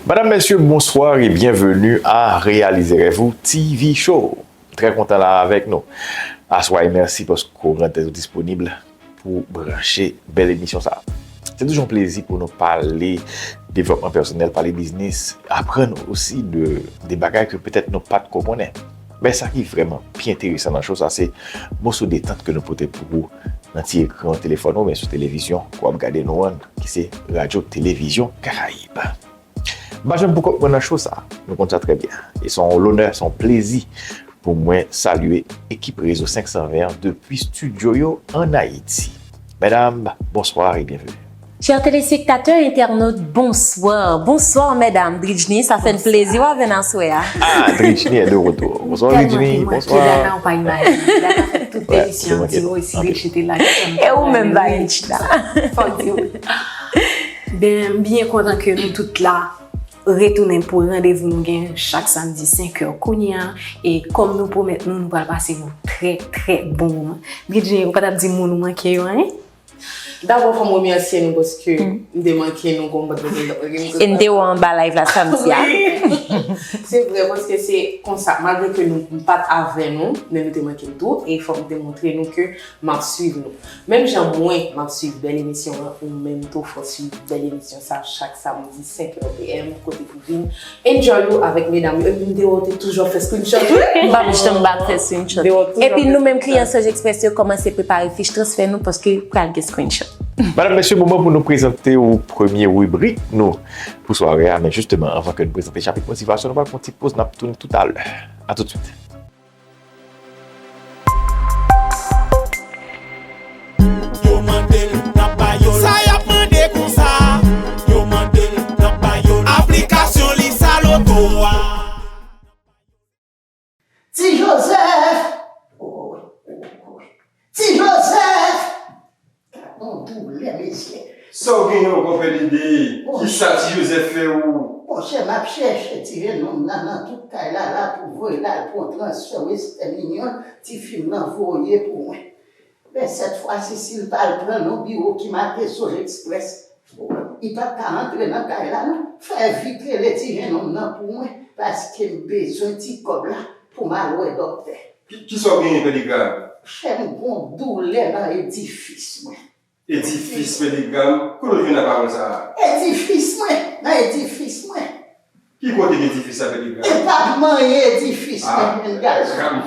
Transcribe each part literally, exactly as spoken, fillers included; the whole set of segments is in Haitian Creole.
Madam, mesye, bonswa e byenveni a Reyalize Rèv Ou T V Show. Trè kontan la avèk nou aswè a e mèsi paske w rann tèt ou disponib pou w branche bèl emisyon sa a. Se toujou yon plezi pou nou pale devlòpman pèsonèl, pale biznis, aprann osi de, de bagay ke petèt nou pa t ko konnen. Men sa ki vrèman pi enteresan nan show sa, se moso detant ke nou pote pou ou nan ti ekran telefòn ou, men sou televizyon ke w ap gade nou an, ki se Radyo Televizyon Karayib. M pa janm poko pran nan show sa, nou konn sa trè byen. E se yon lonè, se yon plezi pou mwen salye ekip Rezo senk san ven an depi estidyo yo ann Ayiti. Medam, bonswa e byenveni. Chè telespektatè, entènot, bonswa. Bonswa, medam. Dridjni, sa fè n plezi w avè n aswè a. Ah, Dridjni est de retour. Bonswa, Dridjni. Bonswa. Dana, ou pa imajine. Dana fè tout emisyon an di, "Oh, si Dridjni te la, e ou menm, Dana. Fò di wi." Ben, m byen kontan ke nou tout la. Retounen pou randevou nou gen chak samdi senk è kounye a. E kòm nou pwomèt nou, nou pral pase yon trè, trè bon moman. Dridjni, ou pa t ap di moun ou manke yo anyen? Dabò, fò m remèsye nou paske m te manke nou gon bann moun. E n te wè w anba live la samdi a. Wi. Se vre, paske se konsa, malgre ke nou, m pa t avè nou, men nou te manke m tou, e fò m te montre nou ke m ap swiv nou. Menm jan mwen, m ap swiv bèl emisyon an, ou menm tou, fò w swiv bèl emisyon sa chak samdi, senk è P M, kote pou vin enjoy ou avèk medam yo. Epi m te wè w te toujou ap fè screenshot. M p ap janm pa fè screenshot. Epi nou menm kliyan Sogeexpress yo kòmanse prepare fich transfè nou paske pral gen screenshot. Madam, mesye, moman pou nou prezante w premye ribrik nou pou sware a. Men jisteman, anvan ke nou prezante chapit motivasyon, nou pral pran yon ti poz, n ap tounen toutalè. A toutswit. Yo mande l, n ap ba yo l. Sa y ap mande konsa? Yo mande l, n ap ba yo l. Aplikasyon li sa loto a. Ti Jozèf! Ti Jozèf! Gad yon doulè, mesye. Sa w genyen ankò, Fè Dede? Monchè. Kisa Ti Jozèf fè ou? Monchè, m ap chèche ti jennonm nan nan tout kay la, la pou voye l al pran transfè Western Union, tifi m nan voye pou mwen. Men sèt fwa si, si l pa al pran l nan biwo ki make Sogeexpress, li p ap ka antre nan kay la, non. Fè vit rele ti jennonm nan pou mwen, paske m bezwen ti kòb la pou m al wè dòktè. Ki, kisa w genyen, Pè Degrav? Monchè, m gon doulè nan edifis mwen. Edifis, Pè Degrav? Kote w jwenn pawòl sa a? Edifis mwen, nan edifis mwen. Ki kote k edifis sa, Pè Degrav? E pa manyen edifis mwen, jèn gason.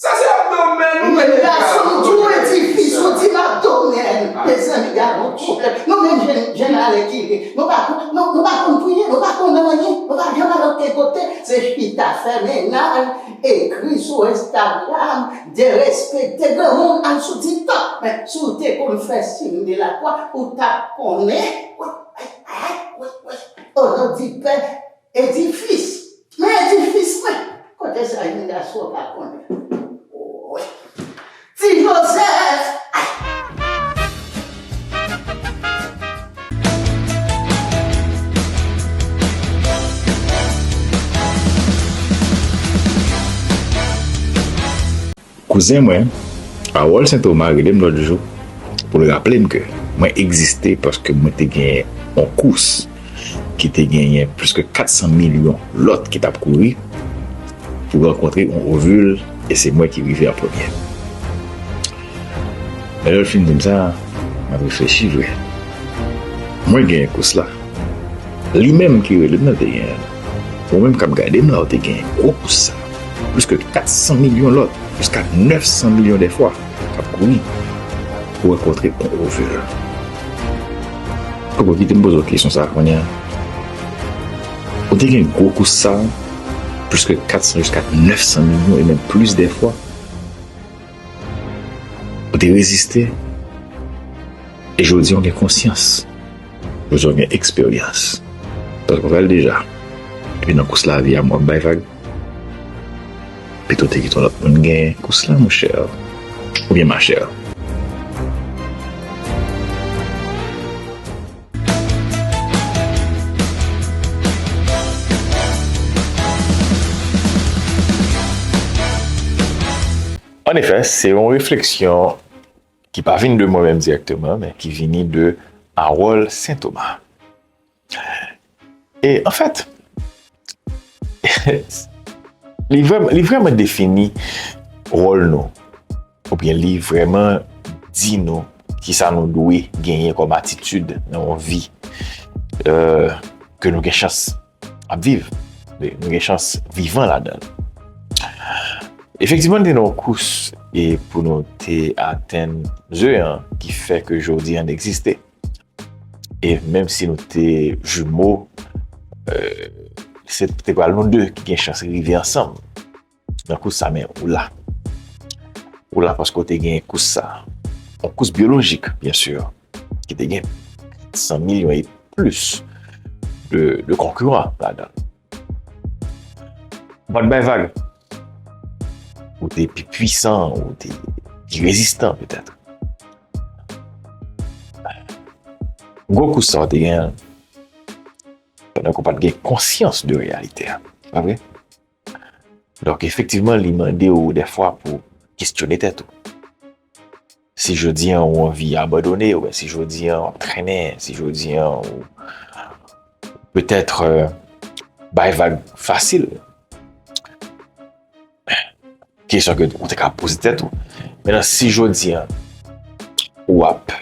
Sa se abdomèn ou, Pè Degrav. Jèn gason, m di w edifis, ou di m abdomèn. Mezanmi, gade yon pwoblèm. Nou menm jèn, jèn alèkile, nou pa konn, nou, nou pa konn priye, nou pa konn anyen, nou pa janm al okenn kote. Se chita, fè mennaj, ekri sou Instagram, derespekte granmoun, al sou TikTok. Men si w te konn fè siy de lakwa, ou t ap konnen. Wi, wi, wi, wi. O non di Pè, edifis. Men edifis mwen. Kote sa vin, gason pa konnen. Wi. Ti Jozèf! Kouzen mwen, Harold Saint Thomas rele m lòt jou pou l raple m ke mwen egziste paske mwen te genyen yon kous ki te genyen plis ke kat san milyon lòt ki t ap kouri pou rankontre yon ovil, e se mwen ki rive an premye. Men lè l fin di m sa, m ap reflechi vre. Mwen genyen kous la. Li menm ki rele m nan te genyen l. Ou menm k ap gade m la, ou te genyen gwo kous sa. Plis ke kat san milyon lòt, jiska nèf san milyon dèfwa, k ap kouri pou rankontre yon ovil. Poko kite m poze w kesyon sa a kounye a. Ou te gen gwo kous sa, plis ke kat san jiska nèf san milyon e menm plis dèfwa. Ou te reziste. E jodi a w gen konsyans. Jodi a w gen eksperyans. Paske w fè l deja. Epi nan kous lavi a, mwen w ap bay vag. Pito w te kite yon lòt moun genyen kous la, monchè. Oubyen machè. Annefè, se yon refleksyon ki pa vin de mwen menm dirèkteman, men ki vini de Harold Saint Thomas. E anfèt, li vrèman, li vrèman defini wòl nou, oubyen li vrèman di nou kisa nou dwe genyen kòm atitid nan yon vi, euh, ke nou gen chans ap viv. Nou gen chans vivan ladan l. Efektivman, nou te nan yon kous e pou nou te atenn ze an ki fè ke jodi an egziste. E menm si nou te jimo, euh, se te pral nou de ki gen chans rive ansanm nan kous sa, men ou la. Ou la paske w te gen kous sa. Yon kous byolojik, byen si, ki te gen kat san milyon e plis de, de konkiran ladan l. Ou pa t bay vag. Ou te pi pwisan, ou te pi rezistan, petèt. Gwo kous sa w te gen, pandan ke w pa t gen konsyans de reyalite a. Pa vre? Donk, efektivman, li mande w dèfwa pou kesyone tèt ou. Si jodi an ou anvi abandone, oubyen si jodi an w ap trennen, si jodi an ou petèt, euh, bay vag fasil. Kesyon ke ou te ka poze tèt ou. Mentnan, si jodi an ou ap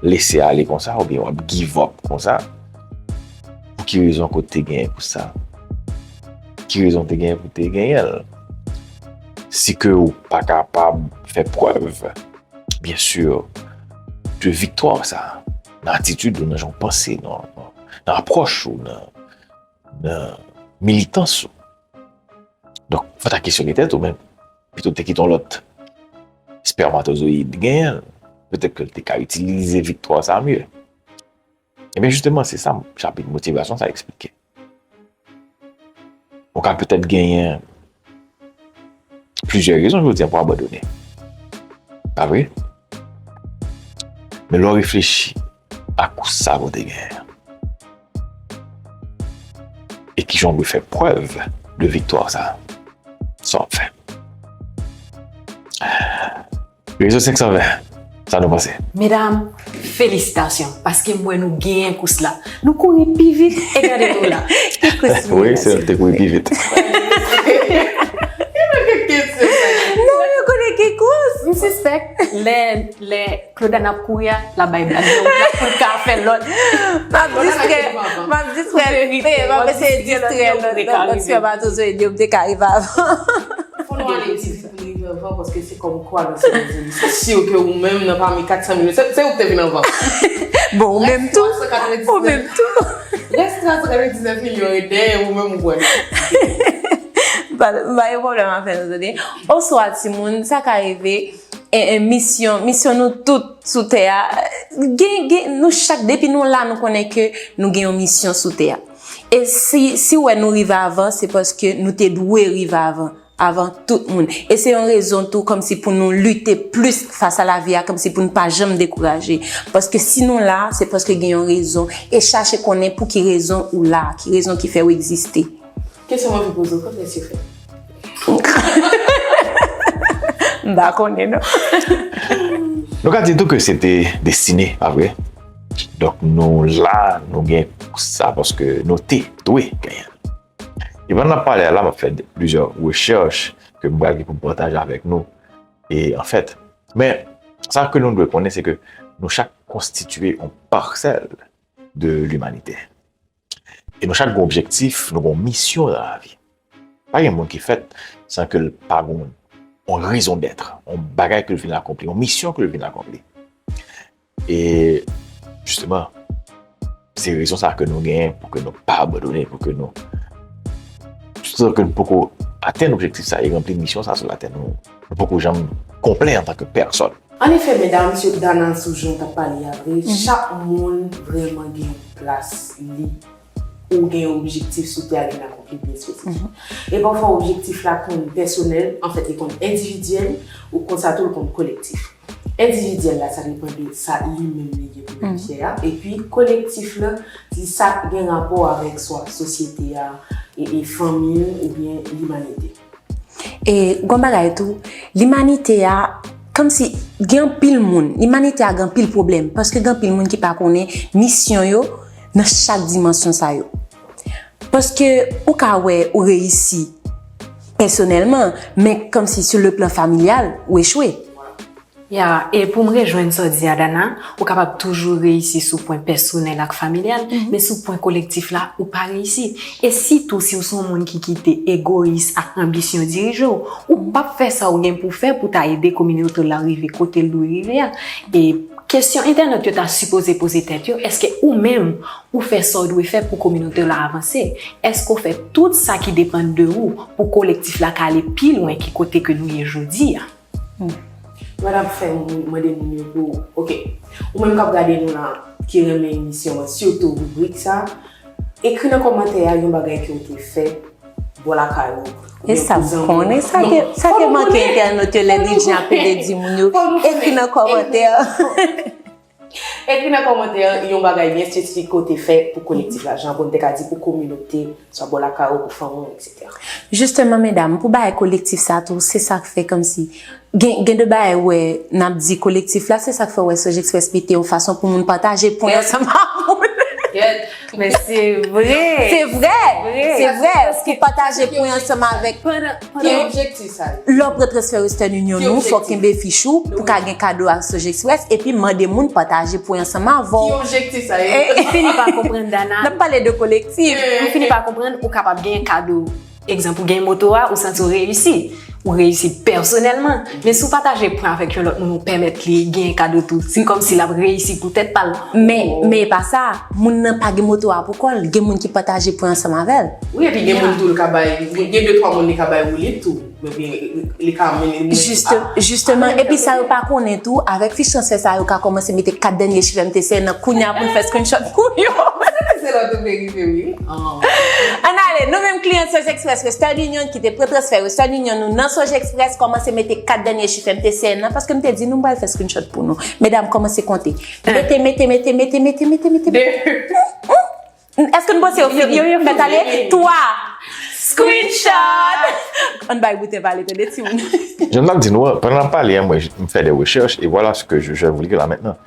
lese ale konsa, oubyen w ap give up konsa, pou ki rezon ke w te genyen pou sa? Ki rezon w te genyen pou w te genyen l? Si ke ou pa kapab fè prèv, byen si, de viktwa sa, nan atitid ou, nan jan w panse, nan, nan, nan apwòch ou, nan, nan militans ou. Donk, fò w ta kesyone tèt ou, men pito w te kite yon lòt espèmatozoyid genyen l, petèt ke l te ka itilize viktwa sa mye. Ebyen, jisteman, se sa chapit motivasyon sa eksplike. Ou ka petèt genyen plizyè rezon jodi an pou abandone. Pa vre? Men lè w reflechi a kous sa ke w te genyen, e kijan w dwe fè prèv de viktwa sa, sa w ap fè. Rezo senk san ven, sa nou panse? Medam, felisitasyon, paske m wè nou genyen kous la. Nou kouri pi vit, e gade nou la. Ki kous nou ye la, silvouplè? Wi, se nou te kouri pi vit. Non, yo konnen ki kous. M sispèk, lè, lè Claude Anne ap kouri a, l ap bay blag nan wout la pou l ka fè lòt. M ap distrè, m ap distrè, m ap eseye distrè lòt, lòt, lòt espèmatozoyid yo, m te ka rive avan. Fò nou ale pi vit pou nou rive anvan, paske se kòmkwa nou se lèzami. Se si ke ou menm, nan pami kat san milyon, se, se ou ki te vin anvan. Bon, ou menm tou. Ou menm tou. Rès twa san katrevendiznèf milyon yo dèyè ou menm, ou kwè. M pa, m pa gen pwoblèm avè nou, tande. Bonswa, timoun, sa ka rive. E, e, misyon, misyon nou tout sou tè a, gen, gen, nou chak, depi nou la, nou konnen ke nou gen yon misyon sou tè a. E si, si w wè nou rive avan, se paske nou te dwe rive avan, avan tout moun. E se yon rezon tou, kòmsi pou nou lite plis fas a lavi a, kòmsi pou nou pa janm dekouraje. Paske si nou la, se paske gen yon rezon. E chache konnen pou ki rezon ou la, ki rezon ki fè w egziste. Kesyon m anvi poze w, kanlè sye fèt? M pa konnen, non. Nou ka di tou ke se te destine, pa vre? Donk, nou la, nou gen sa, paske nou te dwe genyen. E pandan n ap pale a la, m ap fè plizyè rechèch ke m pral gen pou m pataje avèk nou. E, anfèt, men, sa ke nou dwe konnen, se ke nou chak konstitye yon pasèl de limanite. E nou chak gen yon objektif, nou gen yon misyon nan lavi. Pa gen moun ki fèt san ke l pa gen yon, yon raison d'être, yon bagay ke l vin akonpli, yon misyon ke l vin akonpli. E, jisteman, se rezon sa ke nou genyen pou ke nou pa abandone, pou ke nou, toutan ke nou poko atenn objektif sa e ranpli misyon sa sou latè, nou, nou poko janm konplè antanke pèsòn. Annefè, medam, se Dana sou jan w t ap pale a vre. Mhm. Chak moun vrèman gen yon plas li, ou gen yon objektif sou tè a li vin akonpli byen espesifik. Mhm. E pafwa objektif la konn pèsonèl, anfèt, li konn endividyèl, ou konsa tou l konn kolektif. Endividyèl la, sa depann de sa li menm li gen pou l, mhm, fè a. Epi kolektif la, se sa k gen rapò avèk swa sosyete a, e, e fanmi w, oubyen limanite. E gon bagay tou, limanite a, kòmsi gen anpil moun, limanite a gen anpil pwoblèm, paske gen anpil moun ki pa konnen misyon yo nan chak dimansyon sa yo. Paske ou ka wè ou reyisi pèsonèlman, men kòmsi sou le plan familial, ou echwe. Ya, e pou m rejwenn sa w di a, Dana, ou kapab toujou reyisi sou pwen pèsonèl ak familyal, men sou pwen kolektif la, ou pa reyisi. E sitou si w se yon moun ki kite egoyis ak anbisyon dirije w, ou p ap fè sa w gen pou w fè pou w ta ede kominote w la rive kote l dwe rive a. E kesyon entènot yo ta sipoze poze tèt yo, èske ou menm, ou fè sa w dwe fè pou kominote w la avanse? Èske w fè tout sa ki depann de ou pou kolektif la ka ale pi lwen ki kote ke nou ye jodi a? Mwen ap fè moun mande moun yo pou, ok. Ou menm k ap gade nou la, ki renmen emisyon an, sitou ribrik sa, ekri nan kòmantè a yon bagay ke w te fè bò lakay ou. E sa m konnen, sa te, sa te manke entènot yo lè D J ap ede di moun yo, ekri nan kòmantè. Ekri nan kòmantè yon bagay byen espesifik ke w te fè pou kolektif la, jan pou n te ka di pou kominote, swa bò lakay ou, pou fanmi w, etsetera. Jisteman, medam, pou bagay kolektif sa tou, se sa k fè kòmsi gen, gen de bagay, wè, n ap di kolektif la, se sa k fè, wè, Sojexpress mete yon fason pou moun pataje pwen ansanm ak moun. Men se vre. Se vre, se vre. Pou pataje pwen ansanm avèk. Ki objektif sa yo? Lè w pran transfè Western Union ou, fò w kenbe fich ou pou ka gen kado ak Sojexpress, epi mande moun pataje pwen ansanm avè w. Ki objektif sa yo? M fini pa konprann, Dana. N ap pale de kolektif. M fini pa konprann, ou kapab gen kado. Egzanp, ou gen moto a, ou santi w reyisi. Ou reyisi pèsonèlman. Men si w pataje pwen avèk yon lòt moun, ou pèmèt li gen kado tou. Se kòmsi l ap reyisi pou tèt pa l. Men, men e pa sa. Moun nan pa gen moto a pou kò l. Gen moun ki pataje pwen ansanm avè l. Wi, epi gen moun tou l ka bay, gen de twa moun li ka bay woulib tou. Ebyen, li ka mennen moun. Jiste, jisteman, epi sa yo pa konnen tou, avèk fich transfè sa yo ka kòmanse mete kat dènye chif M T C N nan kounya pou n fè screenshot pou yo. Se lè w te vle rive, wi. Ann ale, nou menm kliyan Sojexpress Western Union ki te pran transfè Western Union nou nan Sojexpress, kòmanse mete kat dènye chif M T C N nan, paske m te di nou m pral fè screenshot pou nou. Medam, kòmanse konte. Mete, mete, mete, mete, mete, mete, mete, mete. Èske n panse yo fini? Fèt ale. Twa. Screenshot. Ann bay bouten pale, tande timoun. Jan m t ap di nou an, pandan n ap pale an, mwen, m fè de rechèch, et voilà ce que je, je vais vous lire là maintenant.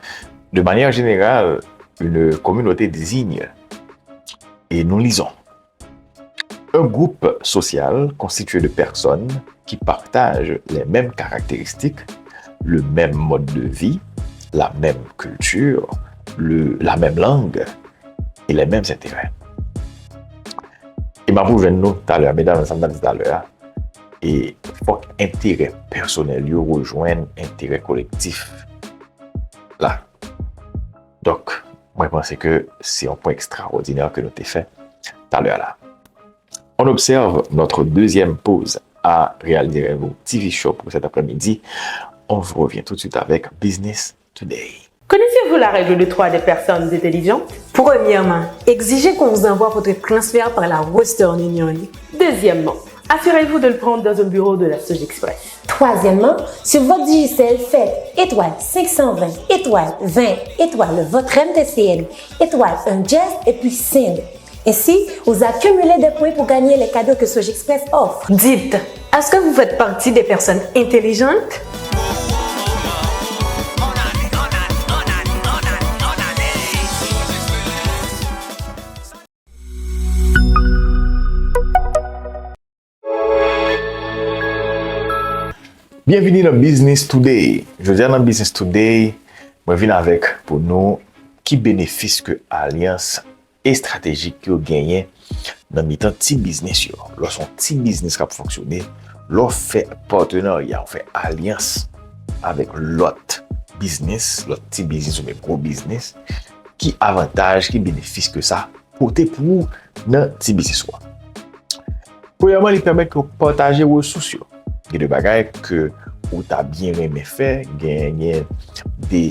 De manière générale, une communauté désigne, et nous lisons, un groupe social constitué de personnes qui partagent les mêmes caractéristiques, le même mode de vie, la même culture, le, la même langue et les mêmes intérêts. E m ap rejwenn nou talè a, medam, sa m t ap di talè a. E fòk enterè pèsonèl yo rejwenn enterè kolektif la. Donk, mwen panse ke se yon pwen ekstraòdinè ke nou te fè talè a la. On observe notre deuxième pause à réaliser un petit show pour cet après-midi. On vous revient tout de suite avec Business Today. Connaissez-vous la règle de trois des personnes intelligentes? Premièrement, exigez qu'on vous envoie votre transfert par la Western Union. Deuxièmement, assurez-vous de le prendre dans un bureau de la Sogexpress. Troisièmement, sur votre Digicel, faites étoile cinq cent vingt, étoile vingt, étoile votre M T C N, étoile un dièse et puis send. Ainsi, vous accumulez des points pour gagner les cadeaux que Sogexpress offre. Dites, est-ce que vous faites partie des personnes intelligentes? Byenvini nan Business Today. Jodi a nan Business Today, mwen vin avèk pou nou ki benefis ke alyans estratejik yo genyen nan mitan ti biznis yo. Lè w se yon ti biznis k ap fonksyone, lè w fè patenarya, w fè alyans avèk lòt biznis, lòt ti biznis oubyen gwo biznis, ki avantaj, ki benefis ke sa pote pou ou nan ti biznis ou a? Premyèman, li pèmèt ke w pataje resous yo. Gen de bagay ke ou ta byen renmen fè, gen, gen de,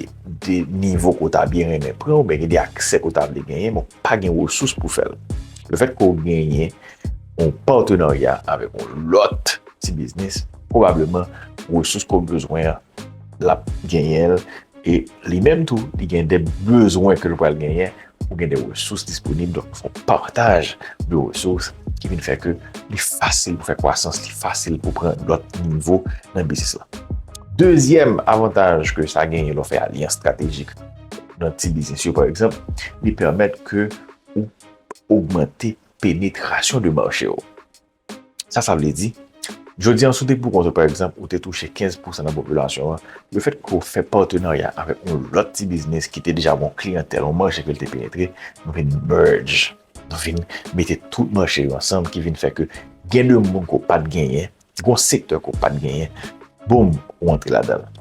de nivo ke w ta byen renmen pran, oubyen gen de aksè ke w ta vle genyen, men w pa gen resous pou fè l. Lefètke w genyen yon patenarya avèk yon lòt ti biznis, pwobableman resous ke w bezwen an, l ap genyen l, e li menm tou, li gen de bezwen ke l pral genyen, ou gen de resous disponib, donk se yon pataj de resous ki vin fè ke li fasil pou fè kwasans, li fasil pou pran lòt nivo nan biznis lan. Dezyèm avantaj ke sa genyen lè w fè alyans estratejik nan ti biznis yo, pa egzanp, li pèmèt ke ou ogmante penetrasyon de mache w. Sa, sa vle di, jodi an, si w te poukont ou, pa egzanp, ou te touche kenz pousan nan popilasyon an, lefètke w fè patenarya avèk yon lòt ti biznis ki te deja gen yon kliyantèl, yon mache ke l te penetre, nou vin merge. Nou vin mete tout mache yo ansanm, ki vin fè ke gen de moun ke w pa t genyen, gen yon sektè ke w pa t genyen, boum, ou antre ladan l.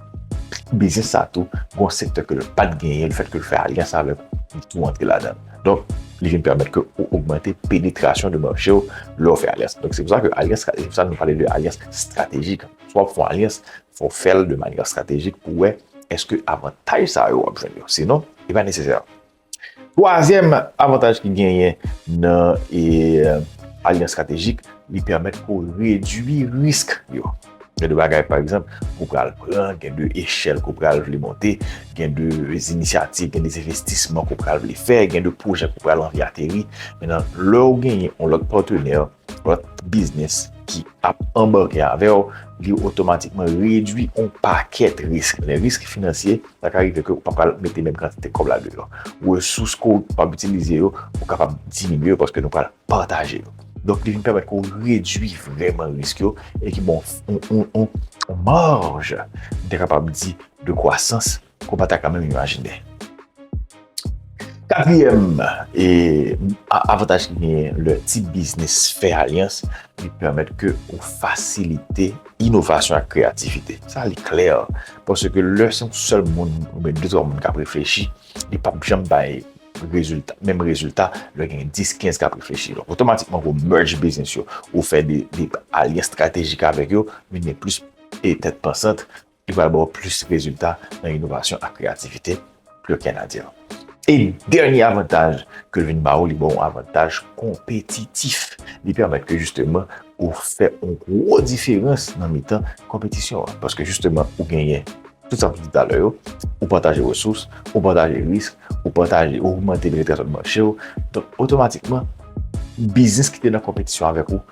Biznis sa tou, gen yon sektè ke l pa t genyen, lefètke l fè alyans avèk ou, li tou antre ladan l. Donk, li vin pèmèt ke ou ogmante penetrasyon de mache w lè w fè alyans. Donk, se pou sa ke alyans, se pou sa nou pale de alyans estratejik. Si w ap fè yon alyans, fò w fè l de manyè estratejik pou w wè èske avantaj sa yo w ap jwenn yo. Sinon, li pa nesesè. Twazyèm avantaj ki genyen nan e, alyans estratejik, li pèmèt ke w redui risk yo. Gen de bagay, pa egzanp, ke w pral pran, gen de echèl ke w pral vle monte, gen de inisyativ, gen de envestisman ke w pral vle fè, gen de pwojè ke w pral anvi ateri. Mentnan, lè w genyen yon lòt patenè, lòt biznis ki ap anbake avè w, li otomatikman redui yon pakèt risk. Lè risk finansye, sa ka rive ke w pa pral mete menm kantite kòb la deyò. Resous ke w p ap itilize yo, ou kapab diminye yo paske nou pral pataje yo. Donk, li vin pèmèt ke w redui vrèman risk yo e ki ba w yon, yon, yon, yon maj, m te kapab di, de kwasans ke w pa ta ka menm imajine. Katriyèm e, a- avantaj ki genyen lè ti biznis fè alyans, li pèmèt ke ou fasilite inovasyon ak kreyativite. Sa, li klè, paske lè se yon sèl moun oubyen de twa moun k ap reflechi, li p ap janm bay rezilta, menm rezilta lè gen dis, kenz k ap reflechi. Donk, otomatikman, ou merge biznis yo, ou fè de, de alyans estratejik avèk yo, vin gen plis e tèt pansant, li pral ba w plis rezilta nan inovasyon ak kreyativite, plus rien à dire. E dènye avantaj ke l vin ba w, li ba w yon avantaj konpetitif. Li pèmèt ke jisteman ou fè yon gwo diferans nan mitan konpetisyon an. Paske jisteman, ou genyen tout sa m te di talè yo, ou pataje resous, ou pataje risk, ou pataje, ou ogmante penetrasyon de mache w. Donk, otomatikman, biznis ki te nan konpetisyon avèk ou,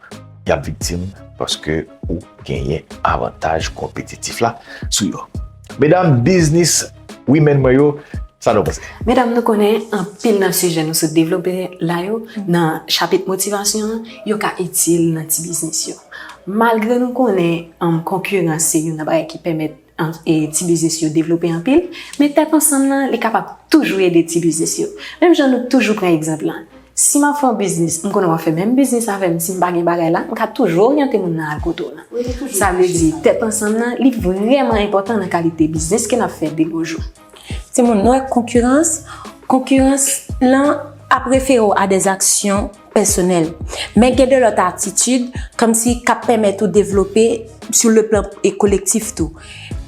y ap viktim paske ou genyen avantaj konpetitif la sou yo. Medam, biznis women mwen yo, sa nou panse? Medam, nou konnen anpil nan sijè nou sot devlope la yo nan chapit motivasyon an, yo ka itil nan ti biznis yo. Malgre nou konnen, um, konkirans se youn nan bagay ki pèmèt an- e ti biznis yo devlope anpil, men tèt ansanm nan, li kapab toujou ede ti biznis yo. Menm jan nou toujou pran egzanp lan. Si m ap fè yon biznis, m konnen w ap fè menm biznis avè m, si m pa gen bagay la, m ka toujou oryante moun nan al kote w lan. Wi, nou toujou Sa vle di, tèt ansanm nan, li vrèman enpòtan nan kalite biznis ke n ap fè de nos jours. Timoun, nou wè konkirans, konkirans lan ap refere w a des actions personnelles. Men gen de lòt atitid, kòmsi k ap pèmèt ou devlope sur le plan e kolektif tou.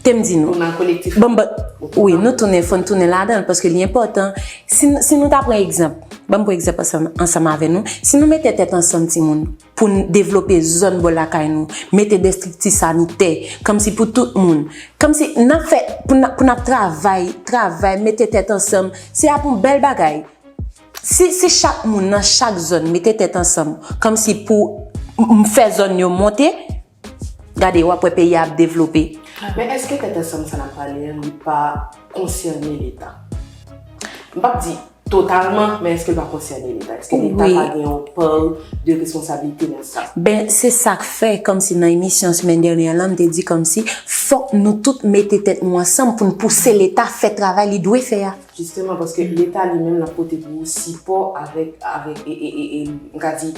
Te m di nou. Ou nan kolektif. Bon, bon, wi, nou tounen, fò n tounen ladan l, paske li enpòtan. Si, n- si nou ta pran egzanp, ban m pran egzanp ansanm, ansanm avè nou. Si nou mete tèt ansanm, timoun, pou n devlope zòn bò lakay nou, mete de estrikti sanitè, kòmsi pou tout moun. Kòmsi n ap fè, pou n ap, pou n ap travay, travay, mete tèt ansanm, se ap yon bèl bagay. Si, si chak moun nan chak zòn mete tèt ansanm, kòmsi pou m- m- fè zòn yo monte, gade, w ap wè peyi a ap devlope. Men èske tèt ansanm sa n ap pale an, li pa konsène Leta? M p ap di totalman, men èske l pa konsène Leta? Èske Leta Wi. pa gen yon pa de responsablite nan sa? Ben, se sa k fè, kòmsi nan emisyon semèn dènyè lan, m te di kòmsi fòk nou tout mete tèt nou ansanm pou n pouse Leta fè travay li dwe fè a. Jisteman, paske Leta li menm l ap pote pou ou sipò avèk, avèk, e, e, e, e, m ka di,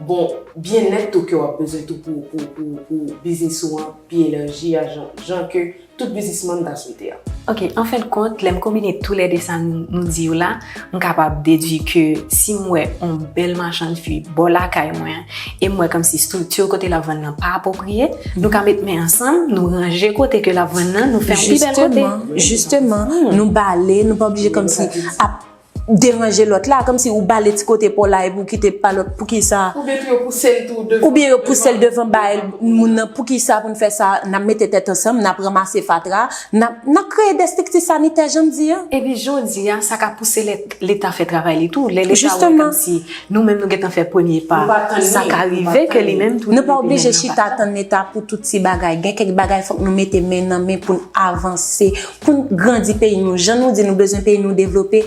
bon, byennèt tou ke w ap bezwen tou pou, pou, pou, pou biznis ou an pi elaji a jan, jan ke tout biznismann ta swete a. Ok, an fen de kont, lè m konbine toulède sa nou, nou di yo la, m kapab dedui ke si m wè yon bèl machann fwi bò lakay mwen, e m wè kòmsi estrikti kote l ap vann nan pa apwopriye, nou ka met men ansanm, nou ranje kote ke l ap vann nan, nou fè yon pi bèl kote. Jisteman, jisteman, nou bale, nou pa oblije kòmsi ap deranje lòt la, kòmsi ou bale ti kote pa w la epi ou kite pa lòt, poukisa? Oubyen tou yo pouse l tou devan. Oubyen yo pouse l devan bay moun nan, poukisa pou n fè sa? N ap mete tèt ansanm, n ap ranmase fatra, n ap, n ap kreye de estrikti sanitè, jan m di an. Epi jodi a, sa ka pouse lè- Leta fè travay li tou. Lè Leta wè Jisteman. kòmsi nou menm nou gentan fè premye pa, Nou pa tann sa li, ka nou pa rive ke tann li li. menm tou Nou pa li oblije menm nan chita pa. tann Leta pou tout ti bagay. Gen kèk bagay fòk nou mete men nan men pou n avanse, pou n grandi peyi nou. Jan nou di nou bezwen peyi nou devlope,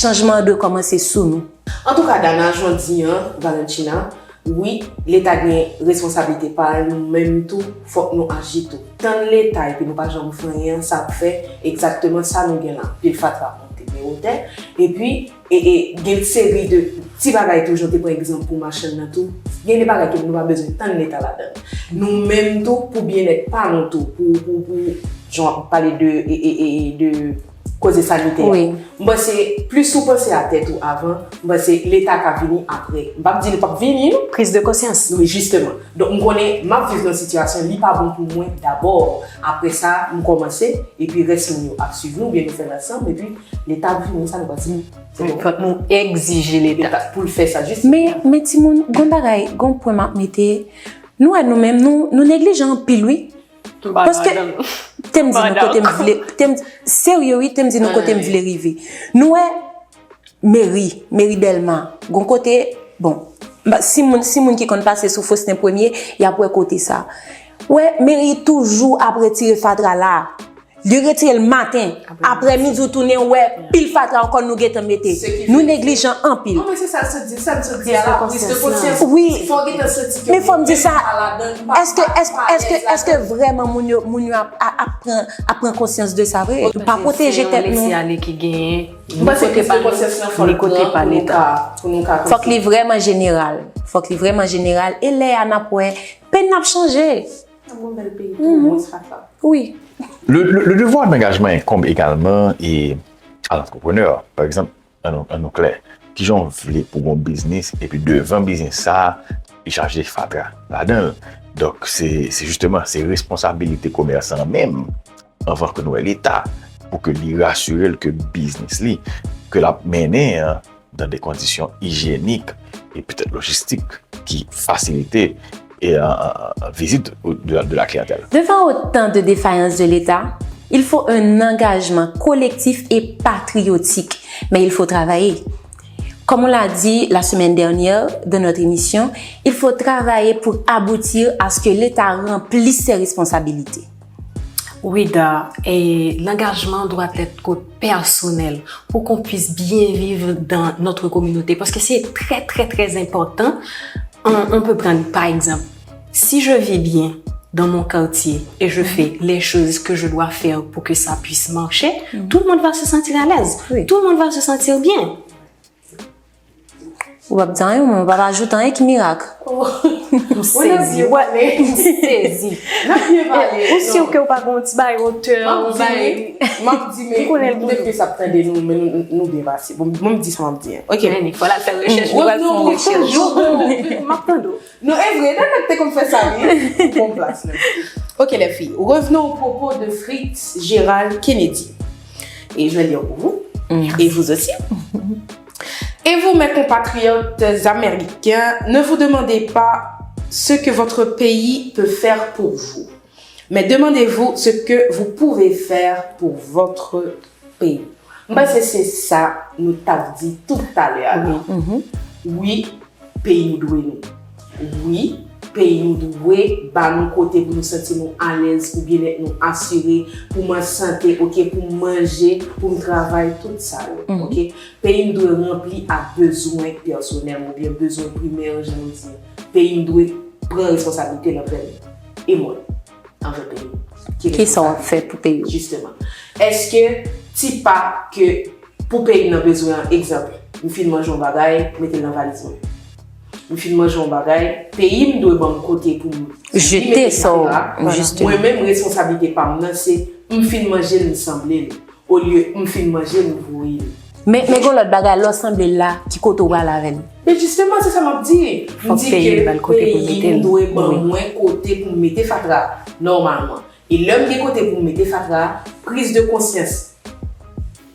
Chanjman an dwe kòmanse sou nou. Antouka, Dana, jan w di an, Valentina, wi, Leta gen responsablite pa l, nou menm tou, fòk nou aji tou. Tann Leta epi nou pa janm fè anyen, sa ap fè egzakteman sa nou gen la. Pil fatra monte de wotè, epi e, e, gen seri de ti bagay tou, jan w te pran egzanp pou machann nan tou. Gen de bagay ke nou pa bezwen tann Leta ladan l. Nou menm tou, pou byennèt pa nou tou, pou, pou, pou, jan w ap pale de, e, e, e, de koze sanitè. Wi. M panse plis ou panse a tèt ou avan, m panse Leta ka vini apre. M p ap di li p ap vini, non. Prise de conscience. Wi, jisteman. Donk, m konnen m ap viv nan sitiyasyon, li pa bon pou mwen dabò. Apre sa, m kòmanse, epi rès moun yo ap swiv nou, oubyen nou fè l ansanm, epi Leta ap vini, sa nou pral di. Se bon. Fòk nou egzije Leta. Leta pou l fè sa, jis. Men, men timoun, gon bagay, gon pwen m ap mete, nou wè nou menm, nou, nou neglijan anpil, wi. Paske, te m di nou kote m vle, te m, serye, wi, te m di nou kote m vle rive. Nou wè, meri, meri Dèlma, gon kote, bon, si moun, si moun ki konn pase sou Fosten Premye, y ap wè kote sa. Wè, meri toujou ap retire fatra la. Li retire l maten, aprèmidi ou tounen wè pil fatra ankò nou gentan mete. Nou neglijan anpil. Non, men se sa l sot di, sa l sot di a la, prise de conscience. Wi. Fò w gentan santi ke men fò m di sa, èske, èske, èske, èske vrèman moun yo, moun yo ap, ap, ap pran, ap pran konsyans de sa vre? Nou pa pwoteje tèt nou. Leta li ki genyen. M panse prise de konsyans lan fò l pran pou nou ka, pou nou ka. Fòk li vrèman jeneral. Fòk li vrèman jeneral. E lè a n ap wè, peyi n ap chanje. N ap gen yon bèl peyi tou, mwens fatra. Wi. Le, le, le devoir d'engagement incombe également et à l'entrepreneur. Pa egzanp, ann nou, ann nou klè. Kijan w vle pou w gen yon biznis, epi devan biznis sa a, li chaje fatra ladan l. Donk, se, se jisteman, se responsabilite komèsan an menm, anvan ke nou wè Leta, pou ke li rasire l ke biznis li, ke l ap mennen an, dans des conditions hygiéniques et peut-être logistiques qui facilitent et, euh, euh, euh, visite de la, de la clientèle. Devant autant de défaillances de l'État, il faut un engagement collectif et patriotique, mais il faut travailler. Comme on l'a dit la semaine dernière dans notre émission, il faut travailler pour aboutir à ce que l'État remplisse ses responsabilités. Wida, et l'engagement doit être personnel pour qu'on puisse bien vivre dans notre communauté. Parce que c'est très, très, très important. On, on peut prendre, par exemple, si je vis bien dans mon quartier et je fais les choses que je dois faire pour que ça puisse marcher, tout le monde va se sentir à l'aise. Wi. Tout le monde va se sentir bien. Ou p ap di anyen, ou p ap ajoute anyen ki mirak. M sezi. M sezi. N ap byen pale. Ou si ke w pa gen yon ti bagay otè, yon bagay. M ap di, men, m konnen l toujou. Depi sa ap tande nou, men nou, nou byen pase. Bon, bon, m di sa m ap di an. Ok. Men, fò l al fè rechèch, nou pral fè yon rechèch. M ap tande w. Non, e vre, nan nèg te konn fè sa, wi. Bon plas, la. Ok, les filles, revenons au propos de Fritz Gérald Kennedy. Et je vais lire pour vous. Et vous aussi. Et vous, mes compatriotes américains, ne vous demandez pas ce que votre pays peut faire pour vous, mais demandez-vous ce que vous pouvez faire pour votre pays. M panse se sa nou t ap di toutalè a la. Wi, peyi nou dwe nou. Wi, peyi nou dwe ba nou kote pou nou santi nou alèz, pou byennèt nou asire, pou m an sante, ok, pou m manje, pou m travay, tout sa yo, ok? Peyi m dwe ranpli ak bezwen pèsonèl mwen, oubyen bezwen primè, jan nou di. Peyi m dwe pran responsablite l anvè m e mwen, anvè peyi m. Kisa w ap fè pou peyi w? Jisteman. Èske ti pa ke pou peyi m nan bezwen an, egzanp, m fin manje yon bagay, mete l nan valiz mwen. M fin manje yon bagay, peyi m dwe ban m kote pou m jete sa, jisteman. Mwen menm, responsablite pa m nan, se m fin manje l, m sanble l. Olye m fin manje l, m voye l. Men, men gen lòt bagay, lè w sanble l la, ki kote w prale avè l? Men jisteman, se sa m ap di. M di ke peyi m dwe ban mwen kote pou m mete fatra a, nòmalman. E lè m gen kote pou m mete fatra a, priz de konsyans.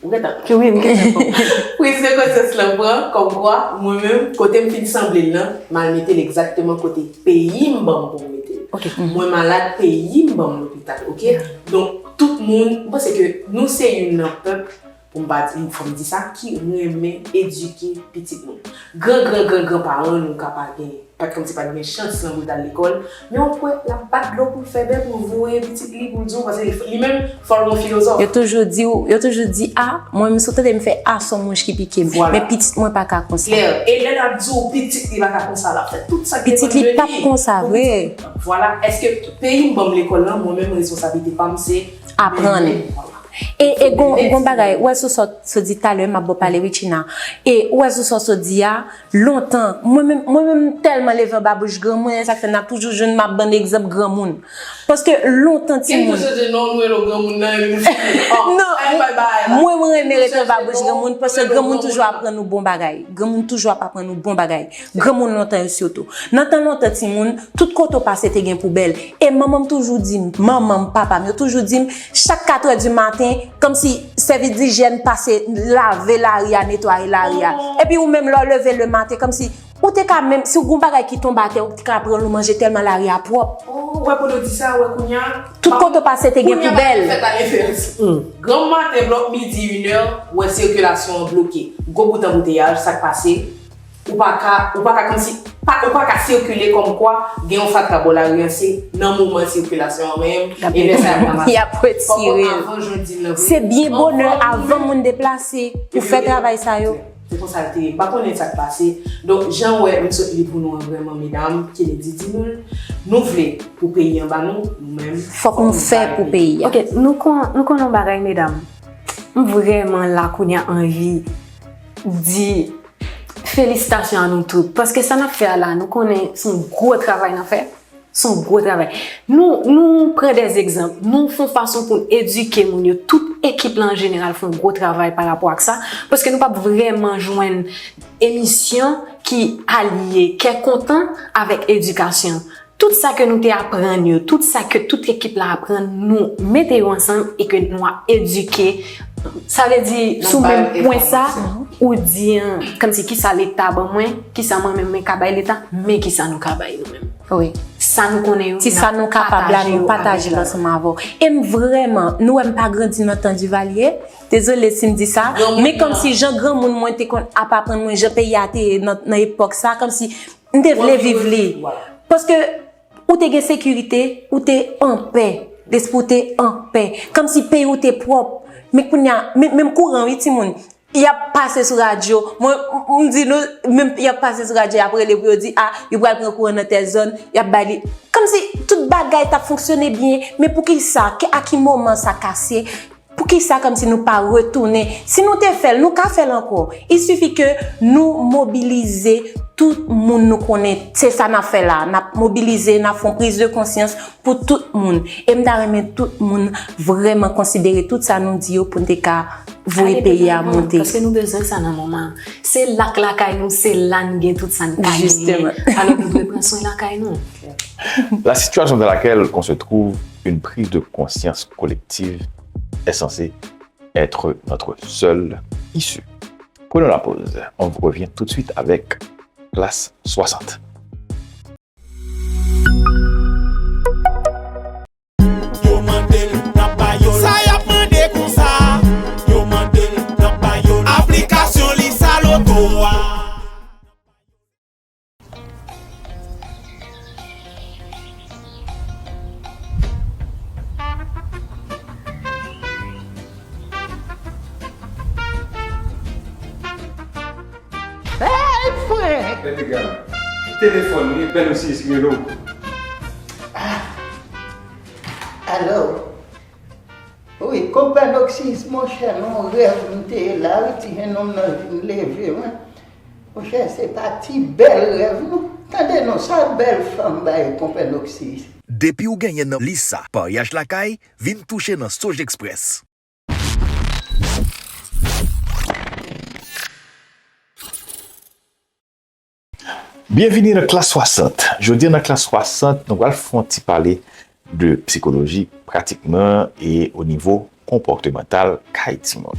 Ou gentan. Wi, m gentan. Priz de konsyans lan pran, kòmkwa, mwen menm, kote m fin sanble l lan, m al mete l egzakteman kote peyi m ban m pou m mete l. Ok. Mwen malad, peyi m ban m lopital, ok? Donk, tout moun, m panse ke nou se youn nan pèp m pa di, fò m di sa, ki renmen edike pitit moun. Gran, gran, gran, gran paran nou ka pa gen, pa t kòmsi pa t gen chans nan pou l t al lekòl, men w kwè l ap bat dlo pou l fè bè, pou l voye pitit li, pou l di w, paske li, li menm, fò l gon filozòf. Yo toujou di w, yo toujou di, a, mwen menm si w tande m fè a, s on mouch ki pike m. Vwala. Men pitit mwen pa ka konsa. Klè. E lè l ap di w pitit li pa ka konsa, l ap fè tout sa k depann de li. Pitit li p ap konsa vre. Vwala. Èske peyi m ban m lekòl lan, mwen menm responsablite pa m se aprann. Vwala. E, e gon, gon bagay, ou wè sou sa w sot di talè, m ap ba w pale, Richina. E ou wè sou sa w sot di a, lontan, mwen menm, mwen menm m tèlman leve anba bouch granmoun, e sa k fè n ap toujou jwenn m ap ban n egzanp granmoun. Paske lontan timoun. Gen tou chanje non, nou rele w granmoun nan, epi nou fini. Non, mwen, mwen renmen rete anba bouch granmoun, paske granmoun toujou aprann nou bon bagay. Granmoun toujou ap aprann nou bon bagay. Granmoun lontan yo sitou. Nan tan lontan timoun, tout kote w pase te gen poubèl. E manman m toujou di m, manman m, papa m, yo toujou di m, chak katrè di maten, kòmsi sèvis dijèn pase lave lari a, netwaye lari a. Epi ou menm lè w leve lematen, kòmsi ou te ka menm, si w gon bagay ki tonbe atè, ou te ka pran l ou manje tèlman lari a pwòp. Oh, ou wè pou nou di sa, ou wè kounye a. Tout kote w pase te gen poubèl. Kounye a bagay yo fèt a lenvès. Granmaten, blòk midi, inè, ou wè sikilasyon an bloke. Gwo bout anbouteyaj, sa k pase? Ou pa ka, ou pa ka kòmsi, pa, ou pa ka sikile kòmkwa gen yon fatra bò lari a, se nan moman sikilasyon an menm, e lè sa y ap ranmase. Y ap retire l. Se byen bonè avan moun deplase pou fè travay sa yo. Se konsa l te ye. M pa konnen sa k pase. Donk, jan w wè m sot li pou nou an vrèman, medam, Kennedy di nou l, nou vle pou peyi an ba nou, nou menm, fòk nou fè pou peyi a. Ok, nou kon, nou konnen yon bagay, medam. M vrèman la kounye a anvi di felisitasyon a nou tout. Paske sa n ap fè a la, nou konnen se yon gwo travay n ap fè. Se yon gwo travay. Nou, nou pran dè egzanp. Nou fè yon fason pou n edike moun yo. Tout ekip la an jeneral fè yon gwo travay pa rapò ak sa. Paske nou p ap vrèman jwenn emisyon ki alye kè kontan avèk edikasyon. Tout sa ke nou te aprann yo, tout sa ke tout ekip la aprann, nou mete yo ansanm e ke nou ap edike. Sa vle di, sou menm pwen sa, ou di, kòmsi kisa Leta ban mwen, kisa mwen menm mwen ka bay Leta, men kisa nou ka bay nou menm. Wi. Sa nou konnen yo, ti sa nou kapab la, nou pataje l ansanm avè w. E m vrèman, nou wè m pa grandi nan tan Duvalier. Dezole si m di sa, men kòmsi jan granmoun mwen te konn ap aprann mwen jan peyi a te ye nan, nan epòk sa, kòmsi m te vle viv li. Paske ou te gen sekirite, ou te anpè, lespri w te anpè. Kòmsi peyi w te pwòp. Men kounye a, men, menm kouran wi timoun, y ap pase sou radyo. Mwen, m, m di nou, menm y ap pase sou radyo, y ap rele pou yo di, a, yo pral pran kouran nan tèl zòn, y ap bay li. Kòmsi tout bagay t ap fonksyone byen, men poukisa, ke, a ki moman sa kase? Poukisa kòmsi nou pa retounen? Si nou te fè l, nou ka fè l ankò. Il suffit ke nou mobilize tout moun nou konnen. Se sa n ap fè la. N ap mobilize, n ap fè yon priz de konsyans pou tout moun. E m ta renmen tout moun vrèman konsidere tout sa nou di yo pou n te ka voye peyi a monte. Paske nou bezwen sa nan moman an. Se la k lakay nou, se la n gen tout sa n ka genyen. Alò nou dwe pran swen lakay nou. La situation dans laquelle on se trouve, une prise de conscience collective est censée être notre seule issue. Prenons la pause. On vous revient tout de suite avec Classe soixante. Yo mande l, n ap ba yo l. Sa y ap mande konsa? Yo mande l, n ap ba yo l. Aplikasyon li sa loto a. Hey, Frank! Bèl piga, telefòn li, bèl osi, eski rele w? Alo? Wi, konpè Noksis, monchè, nan yon rèv m te ye la, wi, ti jennonm nan vin leve mwen. Monchè, se pa ti bèl rèv non. Tande non, sa bèl fanm bay konpè Noksis. Depi w genyen nan lis sa, paryaj lakay vin touche nan Sojexpress. Byenvini nan Klas swasant. Jodi a nan Klas swasant, nou pral fè yon ti pale de psikoloji pratikman e o nivo konpòtemantal kay timoun.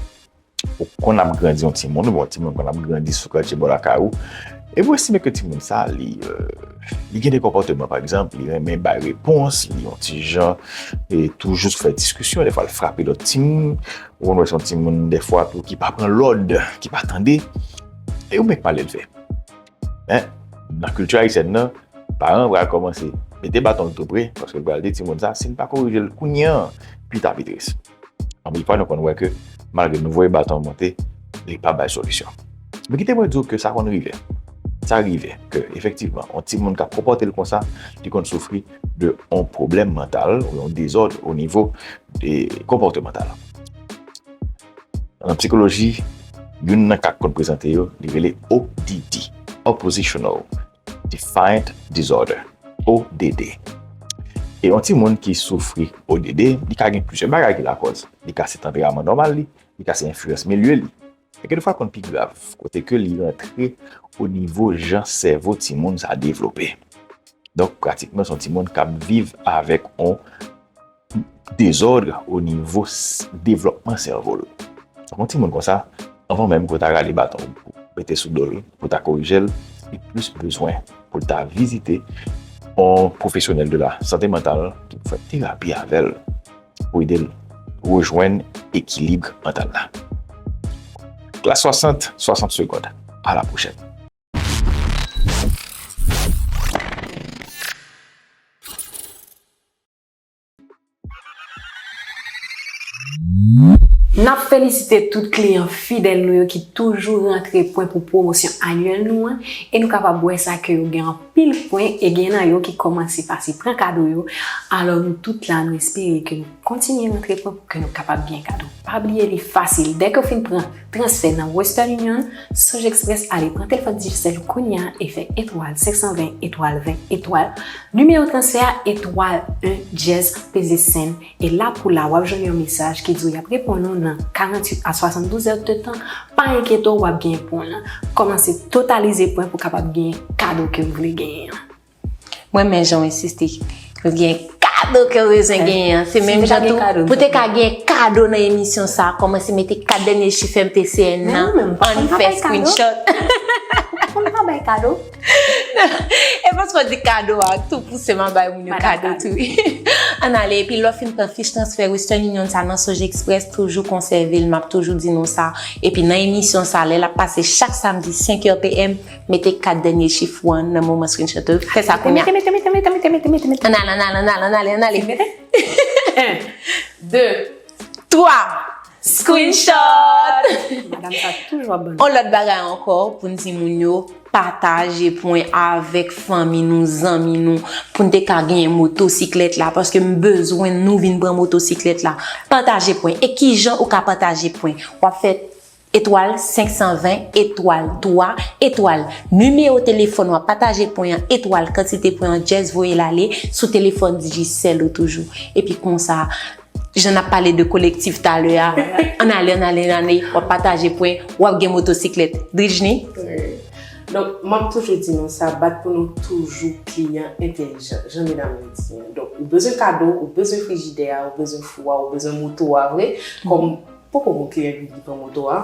Ou konn ap grandi yon timoun, bon, timoun konn ap grandi sou katye bò lakay ou, E ou estime ke timoun sa, li, euh, li gen de konpòteman, pa egzanp, li renmen bay repons, li yon ti jan, e toujou sou fè diskisyon, dèfwa l frape lòt timoun, ou konn wè se yon timoun, dèfwa tou, ki pa pran lòd, ki pa tande, e ou menm k mal elve. Men, nan kilti ayisyèn nan, paran an pral kòmanse mete baton l tou pre, paske l pral di timoun sa, si n pa korije l kounye a, pita pi tris. Anpil fwa, nou konn wè ke malgre nou voye baton an monte, li pa bay solisyon. Men kite mwen di w ke sa konn rive. Sa rive ke, efektivman, yon timoun k ap konpòte l konsa, li konn soufri de yon pwoblèm mantal ou yon dezòd o nivo de konpòtemantal. Nan sikoloji, youn nan ka k konn prezante yo, li rele O D D, Oppositional Defiant Disorder, O D D. E yon timoun ki soufri O D D, li ka gen plizyè bagay ki lakòz. Li ka se tanperaman nòmal li, li ka se enfliyans milye li. E gen de fwa l konn pi grav, kote ke li rantre o nivo jan sèvo timoun sa devlope. Donk, pratikman, se yon timoun k ap viv avèk yon dezòd o nivo s-, devlòpman sèvo l. Donk, yon timoun konsa, anvan menm ke w ta rale baton pou mete sou do l, pou w ta korije l, li plis bezwen pou l ta vizite yon pwofesyonèl de la sante mantal ki pou fè terapi avè l, pou ede l rejwenn ekilib mantal la. Klas swasant, swasant segond. À la prochaine. N ap felisite tout kliyan fidèl nou yo ki toujou rantre pwen pou pwomosyon anyèl nou an, e nou kapab wè sa ke yo gen anpil pwen e gen nan yo ki kòmanse pase pran kado yo. Alò nou tout la, nou espere ke nou kontinye rantre pwen pou ke nou kapab gen kado. Pa bliye li fasil, dèke w fin pran transfè nan Western Union, Soge Express, ale pran telefòn Digicel ou kounye a e fè etwal senk san ven etwal ven etwal, nimewo transfè a etwal en dyèz, peze send, e la pou la w ap jwenn yon mesaj ki di w y ap reponn ou nan karanntuit a swasanndouz è de tan. Pa enkyete w, w ap gen pwen lan. Kòmanse totalize pwen pou w kapab gen kado ke w vle genyen an. Mwen renmen jan w ensiste. Gen kado ke w bezwen genyen an. Se menm jan tou, pou te ka gen kado nan emisyon sa, kòmanse mete kat dènye chif M T C N nan, ann fè screenshot. Ou konn pa bay kado? E paske w di kado a, tou pouse m a bay moun yo kado tou. Ann ale, epi lè w fin pran fich transfè Western Union sa nan Soge Express, toujou konsève l, m ap toujou di nou sa. Epi nan emisyon sa, lè l ap pase chak samdi senk è P M, mete kat dènye chif ou an nan moman screenshot ou. Fè sa kounye a. Ann ale, ann ale, ann ale, ann ale, ann ale. En, de, twa. Screenshot! Madanm sa toujou ap ban nou. On lòt bagay ankò pou n di moun yo, pataje pwen avèk fanmi nou, zanmi nou, pou n te ka genyen motosiklèt la, paske m bezwen nou vin pran motosiklèt la. Pataje pwen. E kijan ou ka pataje pwen? W ap fè etwal senk san ven etwal twa etwal nimewo telefòn w ap pataje pwen an, etwal kantite pwen an, just voye l ale sou telefòn Digicel ou toujou. Epi konsa, jan n ap pale de kolektif talè a, ann ale, ann ale, ann ale, w ap pataje pwen, w ap gen motosiklèt. Drijni? Donk, m ap toujou di nou sa, bat pou nou toujou kliyan entèlijan, jan medam yo di an. Donk, ou bezwen kado, ou bezwen frijidè a, ou bezwen fou a, ou bezwen moto a, vre, kòm poko gon kliyan ki vin pran moto a.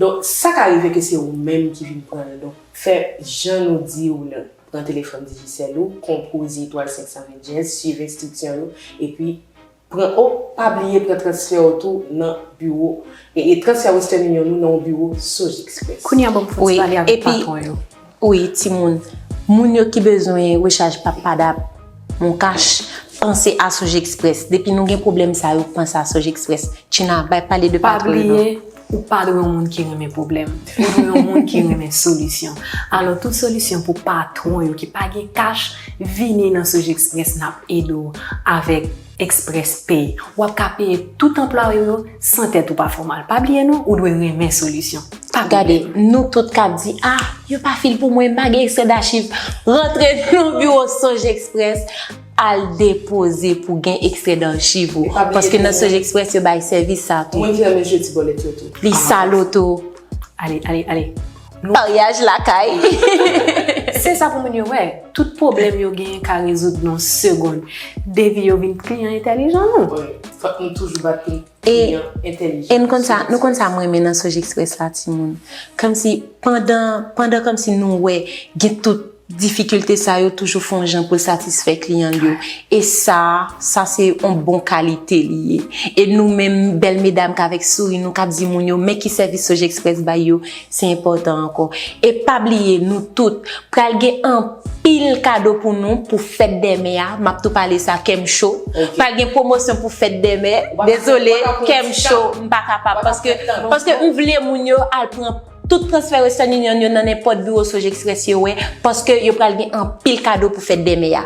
Donk, sa ka rive ke se ou menm ki vin pran l. Donk, fè jan nou di w lan. Pran telefòn Digicel ou, konpoze etwal senk san ven dyèz, suiv enstriksyon yo, epi pran, o, pa bliye pran transfè w tou nan biwo, e, e transfè Western Union nou nan yon biwo Soge Express. Kounye a ban m fon ti pale avèk patwon yo. Wi, timoun. Moun yo ki bezwen rechaj pap padap, mon kach, panse a Soge Express. Depi nou gen pwoblèm sa yo, panse a Soge Express. China, bay pale de patwon yo non. Ou pa dwe yon moun ki renmen pwoblèm. Ou dwe yon moun ki renmen solisyon. Alò, tout solisyon pou patwon yo ki pa gen kach, vini nan Soge Express, n ap ede w avèk Express Pay. W ap ka peye tout anplwaye yo san tèt ou pa fè w mal. Pa bliye non, ou dwe renmen solisyon. Pa bliye. Gade, nou tout k ap di, ah, yo pa fil pou mwen, m pa gen ekstrè dachiv. Rantre nan biwo Soge Express, al depoze pou gen ekstrè dachiv ou. Paske nan Soge Express, yo bay sèvis sa tou. Moun ki renmen jeti bòlèt yo tou. Li sa loto. Ale, ale, ale. Paryaj lakay. Se sa pou moun yo wè. Tout pwoblèm yo genyen ka rezoud nan segonn. Depi yo vin kliyan entèlijan nou. Wi, fòk nou toujou bat pou kliyan entèlijan. E n konn sa, nou konn sa m renmen nan Soj Express la, timoun. Kòmsi pandan, pandan kòmsi nou wè gen tout difikilte sa yo toujou fè yon jan pou l satisfè kliyan l yo. E sa, sa se yon bon kalite li ye. E nou menm, bèl medam k avèk souri, nou k ap di moun yo, men ki sèvis Soj Express bay yo, se enpòtan ankò. E pa bliye, nou tout pral gen anpil kado pou nou pou fèt dè mè a. M ap tou pale sa, kè m cho. Pral gen pwomosyon pou fèt dè mè. Dezole, kè m cho, m pa kapab. Paske, paske m vle moun yo al pran tout transfè Western Union yo nan nenpòt biwo Soj Express yo wè, paske yo pral gen anpil kado pou fèt dè mè a.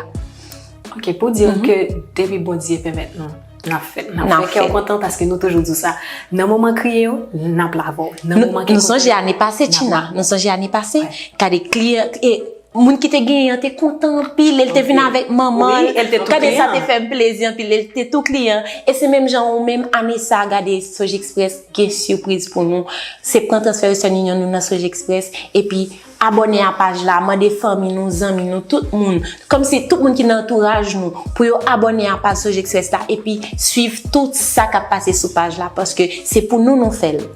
Ok, pou di w ke depi Bondye pèmèt nou, n ap fè, n ap fè kè w kontan paske nou toujou di w sa. Nan moman kriye yo, n ap lave w. Nan moman ke nou sonje ane pase, China, nou sonje ane pase, gade kliyan, e moun ki te genyen an te kontan anpil, e l te vin avèk manman l. Gade sa te fè m plezi anpil, e l te tou kliyan. E se menm jan ou menm ane sa, gade Soj Express gen sipriz pou nou. Se pran transfè Western Union nou nan Soj Express, epi abòne a paj la, mande fanmi nou, zanmi nou, tout moun, kòmsi tout moun ki nan antouraj nou, pou yo abòne a paj Soj Express la, epi swiv tout sa k ap pase sou paj la, paske se pou nou nou fè l.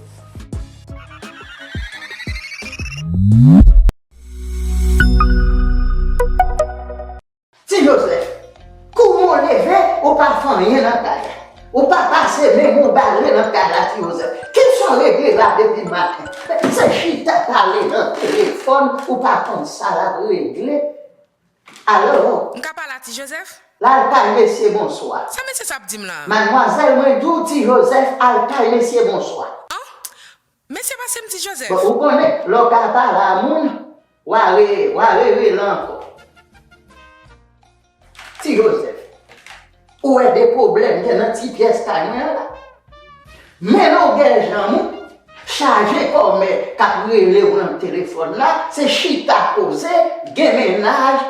Ti Jozèf, kouman w leve, ou pa fè anyen nan kay la. Ou pa pase menm yon bale nan kay la, Ti Jozèf. Kisa w regle la depi maten? Se chita pale nan telefòn, ou pa konn sa l ap regle. Alo? M ka pale a Ti Jozèf? L al kay mesye, bonswa. Sa mesye sa ap di m la? Madmwazèl, mwen di w, Ti Jozèf al kay mesye, bonswa. An? Mesye pase m Ti Jozèf. Bon, ou konnen, lè w ka pale a moun, w a re, w a rerele ankò. Ti Jozèf, ou wè de pwoblèm gen nan ti pyès kay mwen an la? Men longè janm ou, chaje kòmè k ap rele w nan telefòn la, se chita koze, gen mennaj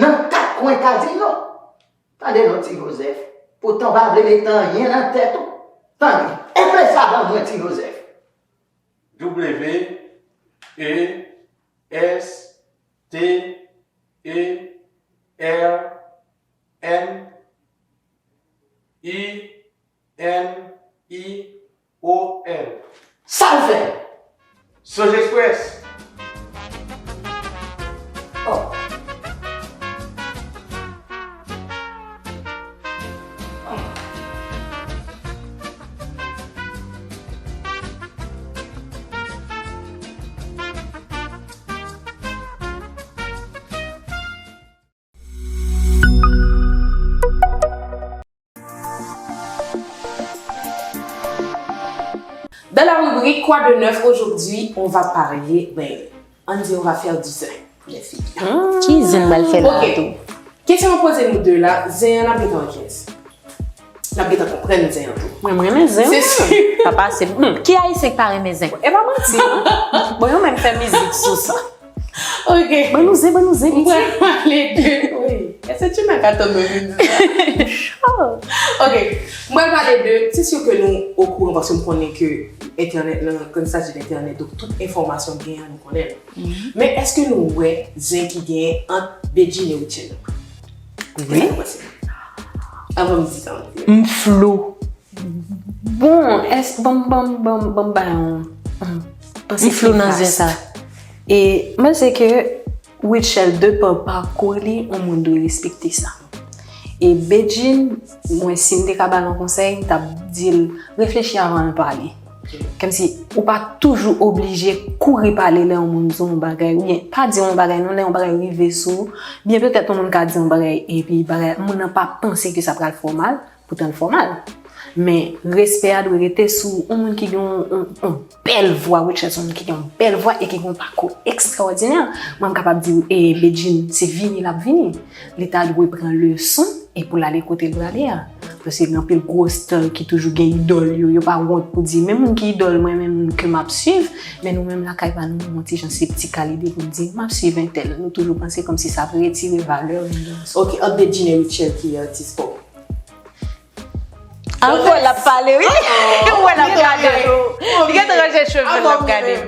nan kat kwen kazino. Tande non, Ti Jozèf, poutan w pa vle mete anyen nan tèt ou. Tande, epe sa ban mwen, Ti Jozèf. W E S T E R N I N I O N. Sa l fè? Soj Express. Oh. Dans la rubrique Quoi de neuf aujourd'hui, on va parler, ben, on dit on va faire du zen pour les filles. Ki zen m pral fè la tou? Kesyon mwen poze nou de la, zen an n ap gentan wè kiyès. N ap gentan konprann zen an tou. Mwen, mwen renmen zen, wi. Pa pase. Hmm, ki ayisyen k pa renmen zen? E pa manti. Bon, yo menm fè mizik sou sa. Ok. Ban nou zen, ban nou zen, piti. Mwen pral pale de, wi. Èske China ka tann mwen vin di sa? Cho. Ok. Mwen pral pale de, se si ke nou okouran, paske m konnen ke entènèt lan, kan il s'agit de entènèt, donk tout enfòmasyon gen an, nou konnen l. Men èske nou wè zen ki genyen ant Bedjine e Rutshelle? Wi. Kisa nou panse? Avan m di sa, m flou. Bon, èske, ban m, ban m, ban m, ban m bay yon, hmm, panse ki vaste. M flou nan zen sa. E m panse ke Rutshelle, de pa pakou li, yon moun dwe respekte sa. E Bedjine, mwen, si m te ka ba l yon konsèy, m t ap di l reflechi avan l pale. Kòmsi ou pa toujou oblije kouri pale lè yon moun di yon bagay, oubyen pa di yon bagay non, lè yon bagay rive sou ou, byen petèt yon moun ka di yon bagay epi bagay, moun nan pa panse ke sa pral fè w mal, poutan l fè w mal. Men respè a dwe rete sou yon moun ki gen yon, yon, yon bèl vwa, Rutshelle se yon moun ki gen yon bèl vwa e ki gen yon pakou ekstraòdinè. Mwen, m kapab di w, e, Bedjine, se vini l ap vini. Li ta dwe pran leson e pou l ale kote l prale a. Paske gen anpil gwo star ki toujou gen idòl yo, yo pa wont pou di, men moun ki idòl mwen, men moun ke m ap swiv, men nou menm lakay pa nou, nou yon ti jan sèptik a lide pou n di, m ap swiv entèl. Nou toujou panse kòmsi sa ap retire valè nou nan yon sòt. Ok, ant Bedjine e Rutshelle, ki atis pa w? Ankò l ap pale, wi. Ou wè l ap gade tou. Li gentan ranje cheve l, l ap gade.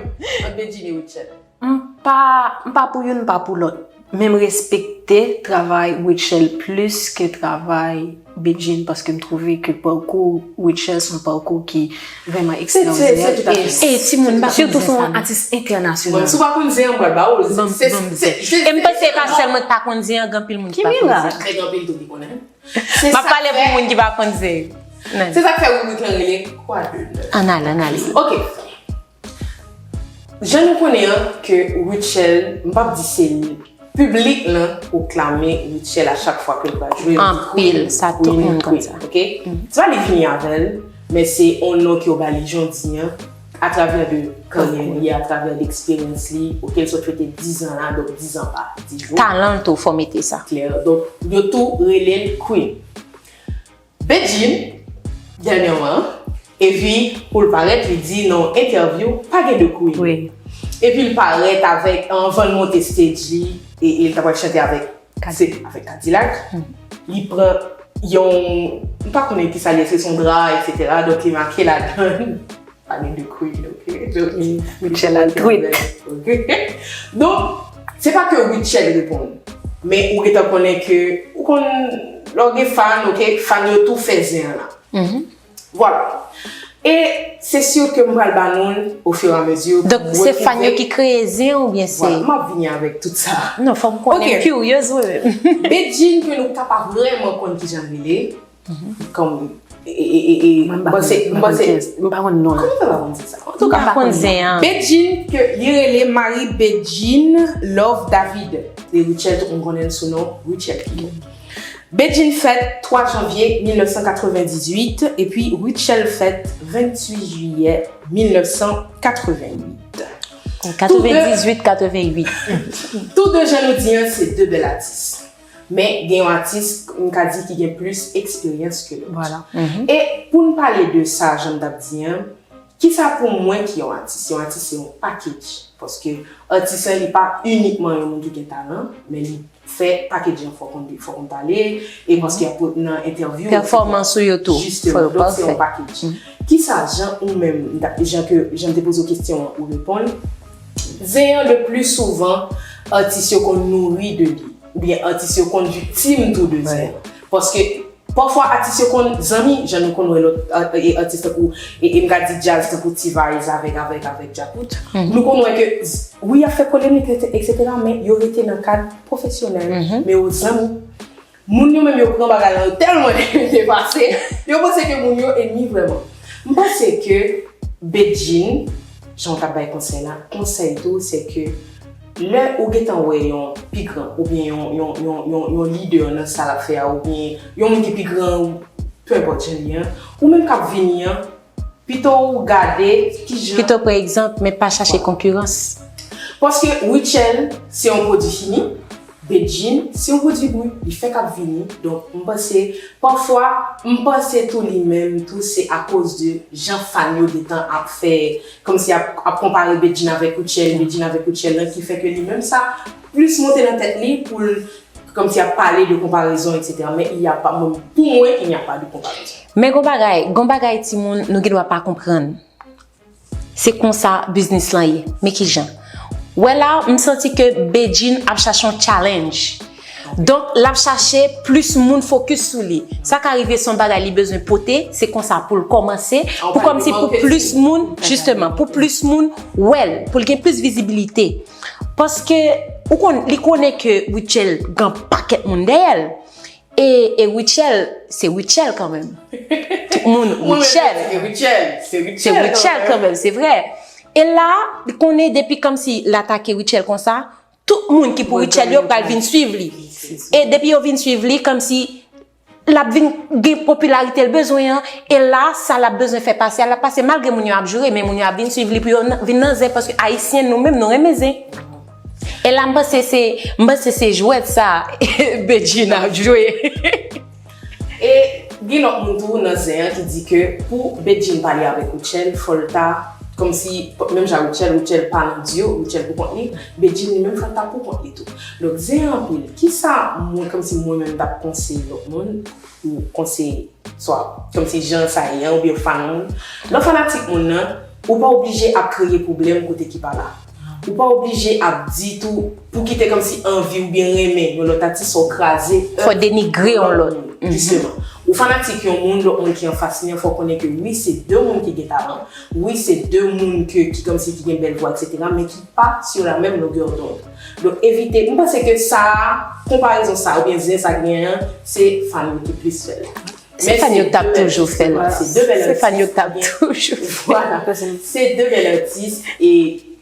Ant Bedjine e Rutshelle. M pa, m pa pou youn, m pa pou lòt. Men m respekte travay Rutshelle plis ke travay Bedjine, paske m twouve ke pakou Rutshelle se yon pakou ki vrèman ekstraòdinè. E, e timoun, m pa konn zen sa non. Sitou se yon atis entènasyonal. Bon, si w pa konn zen an, m pral ba w l. Ban m, se, ban m se, zen. Se, e m panse se pa sèl mwen ki pa konn zen an, gen anpil moun ki pa konn zen an. Gen anpil tou ki konnen. M ap pale pou moun ki pa konn zen. Se sa k fè ribrik lan rele Kwa de nèf. Ann ale, ann ale. Ok. Jan nou konnen an ke Rutshelle, m p ap di se li, piblik lan pwoklame Rutshelle a chak fwa ke l pral jwe, l di Queen, Queen, Queen, ok? Se pa li vini avè l, men se yon non ke yo ba li jodi an, atravè de karyè li, atravè de eksperyans li, ok, l sot fete dizan la, donk dizan pa di jou. Talan l tou, fò mete sa. Klè. Donk, yo tou rele l Queen. Bedjine, dènyèman, epi pou l parèt, li di nan yon entèvyou, pa gen de Queen. Wi. Epi l parèt avèk, anvan l monte stage li, e, e l ta pral chante avèk, se, avèk Kadilak. Li pran yon, m pa konnen kisa li, èske se yon dra, etsetera. Donk, li make ladan l. Pa gen de Queen, ok? Donk, Rutshelle al twit. Ok? Donk, se pa ke Rutshelle reponn, men ou gentan konnen ke, ou konn, lè w gen fan, ok? Fan yo tou fè zen an la. Vwala. E se si ke m pral ba nou l au fur et à mesure. Donk, se fan yo ki kreye zen an oubyen se... Vwala, m ap vini avèk tout sa. Non, fò m konnen, m kiryez mwen menm. Bedjine ke nou ka pa vrèman konn kijan l rele, Kòm, e, e, e, e, m panse, m panse, m pa konn non an. Kòman w fè pa konn zen sa? Antouka, m pa konn zen an. Bedjine, ke li rele Marie Bedjine Love David. E Rutshelle, tout moun konnen l sou non Rutshelle Pipo. Bedjine fèt twa janvye mil nèf san katrevendizuit, epi Rutshelle fèt venntuit jiyè mil nèf san katreventuit. Katrevendizuit, katreventuit. Tou de, jan nou di an, se de bèl atis. Men gen yon atis, m ka di, ki gen plis eksperyans ke lòt. Vwala. E pou n pale de sa, jan m t ap di an, kisa pou mwen ki yon atis? Yon atis se yon package. Paske atis lan, li pa inikman yon moun ki gen talan, men li fè package an, fòk nou, fòk nou pale, e paske y ap nan entèvyou, etsetera. Pèfòmans ou yo tou, fò yo pafè. Jisteman, donk se yon package. Kisa, jan ou menm, jan ke, jan m te poze w kesyon an, ou reponn, zen an, le pli souvan, atis yo konn nouri de li. Oubyen atis yo konn viktim tou de zen an. Paske pafwa atis yo konn zanmi, jan nou konn wè lòt a-, e, atis tankou, e, e m ka di djaz tankou T-Vice avèk, avèk, avèk Djakout. Nou konn wè ke, z-, wi, y ap fè polemik, etsetera, men yo rete nan kad pwofesyonèl, men yo zanmi. Moun yo menm yo pran bagay lan yo tèlman depase, yo panse ke moun yo enmi vrèman. M panse ke Bedjine, jan w t ap bay konsèy la, konsèy tou, se ke lè ou gentan wè yon pi gran, oubyen yon, yon, yon, yon, yon lidè nan sa l ap fè a, oubyen yon moun ki pi gran, peu importe jan l ye an, ou menm k ap vini an, pito ou gade kijan. Pito pran egzanp, men pa chache konkirans. Paske Rutshelle, se yon pwodui fini, Bedjine, se yon pwodui brut, li fèk ap vini. Donk, m panse, pafwa, m panse tou li menm, tou se akoz de jan fan yo gentan ap fè, kòmsi ap, ap konpare Bedjine avèk Rutshelle, Bedjine avèk Rutshelle lan, ki fè ke li menm sa plis monte nan tèt li pou l, kòmsi ap pale de konparezon, etsetera. Men, il y a pas, mwen, pou mwen, il n'y a pas de comparaison. Men gon bagay, gon bagay timoun, nou gen dwa pa konprann. Se konsa biznis lan ye. Men kijan? Wè la, m santi ke Bedjine ap chache yon challenge. Donk, l ap chache plis moun fokis sou li. Sa ka rive se yon bagay li bezwen pote, se konsa pou l kòmanse, pou kòmsi pou plis moun, jisteman, pou plis moun wè l, pou l gen plis vizibilite. Paske, ou konn, li konnen ke Rutshelle gen pakèt moun dèyè l. E, e Rutshelle, se Rutshelle kanmenm. Tout moun, Rutshelle. Se Rutshelle, se Rutshelle kanmenm, se vre. E la, li konnen depi kòmsi l atake Rutshelle konsa, tout moun ki pou Rutshelle yo pral vin swiv li. E depi yo vin swiv li, kòmsi l ap vin gen popilarite l bezwen an. E la, sa l ap bezwen fè pase a, l ap pase malgre moun yo ap joure, men moun yo ap vin swiv li pou yo n-, vin nan zen, paske Ayisyen nou menm, nou renmen zen. E la, m panse se, m panse se jwèt sa Bedjine ap jwe. E gen lòt moun tou nan zen an ki di ke pou Bedjine pale avèk Rutshelle, fò l ta, kòmsi, menm jan Rutshelle, Rutshelle pa nan duo, Rutshelle pou kont li, Bedjine li menm fò l ta pou kont li tou. Donk, zen an anpil. Kisa mwen, kòmsi mwen menm, m t ap konseye lòt moun, ou konseye swa kòmsi jan sa ye an, oubyen fan moun. Lè w fanatik moun nan, ou pa oblije ap kreye pwoblèm kote ki pa la. Ou pa oblije ap di tou pou kite kòmsi anvi oubyen renmen yon lòt atis, fò w kraze Fò denigre yon lòt. Jisteman. Ou fanatik yon moun, lòt moun ki anfas li an, fò w konnen ke wi, se de moun ki gen talan. Wi, se de moun ke, ki kòmsi ki gen bèl vwa, etsetera, men ki pa sur la même longueur d'onde. Donk, evite, m panse ke sa, konparezon sa, oubyen zen sa k genyen an, se fan yo ki plis fè l. Se fan yo k t ap toujou fè l. Se de bèl Se fan yo k t ap toujou fè l. Vwala. Se de bèl atis e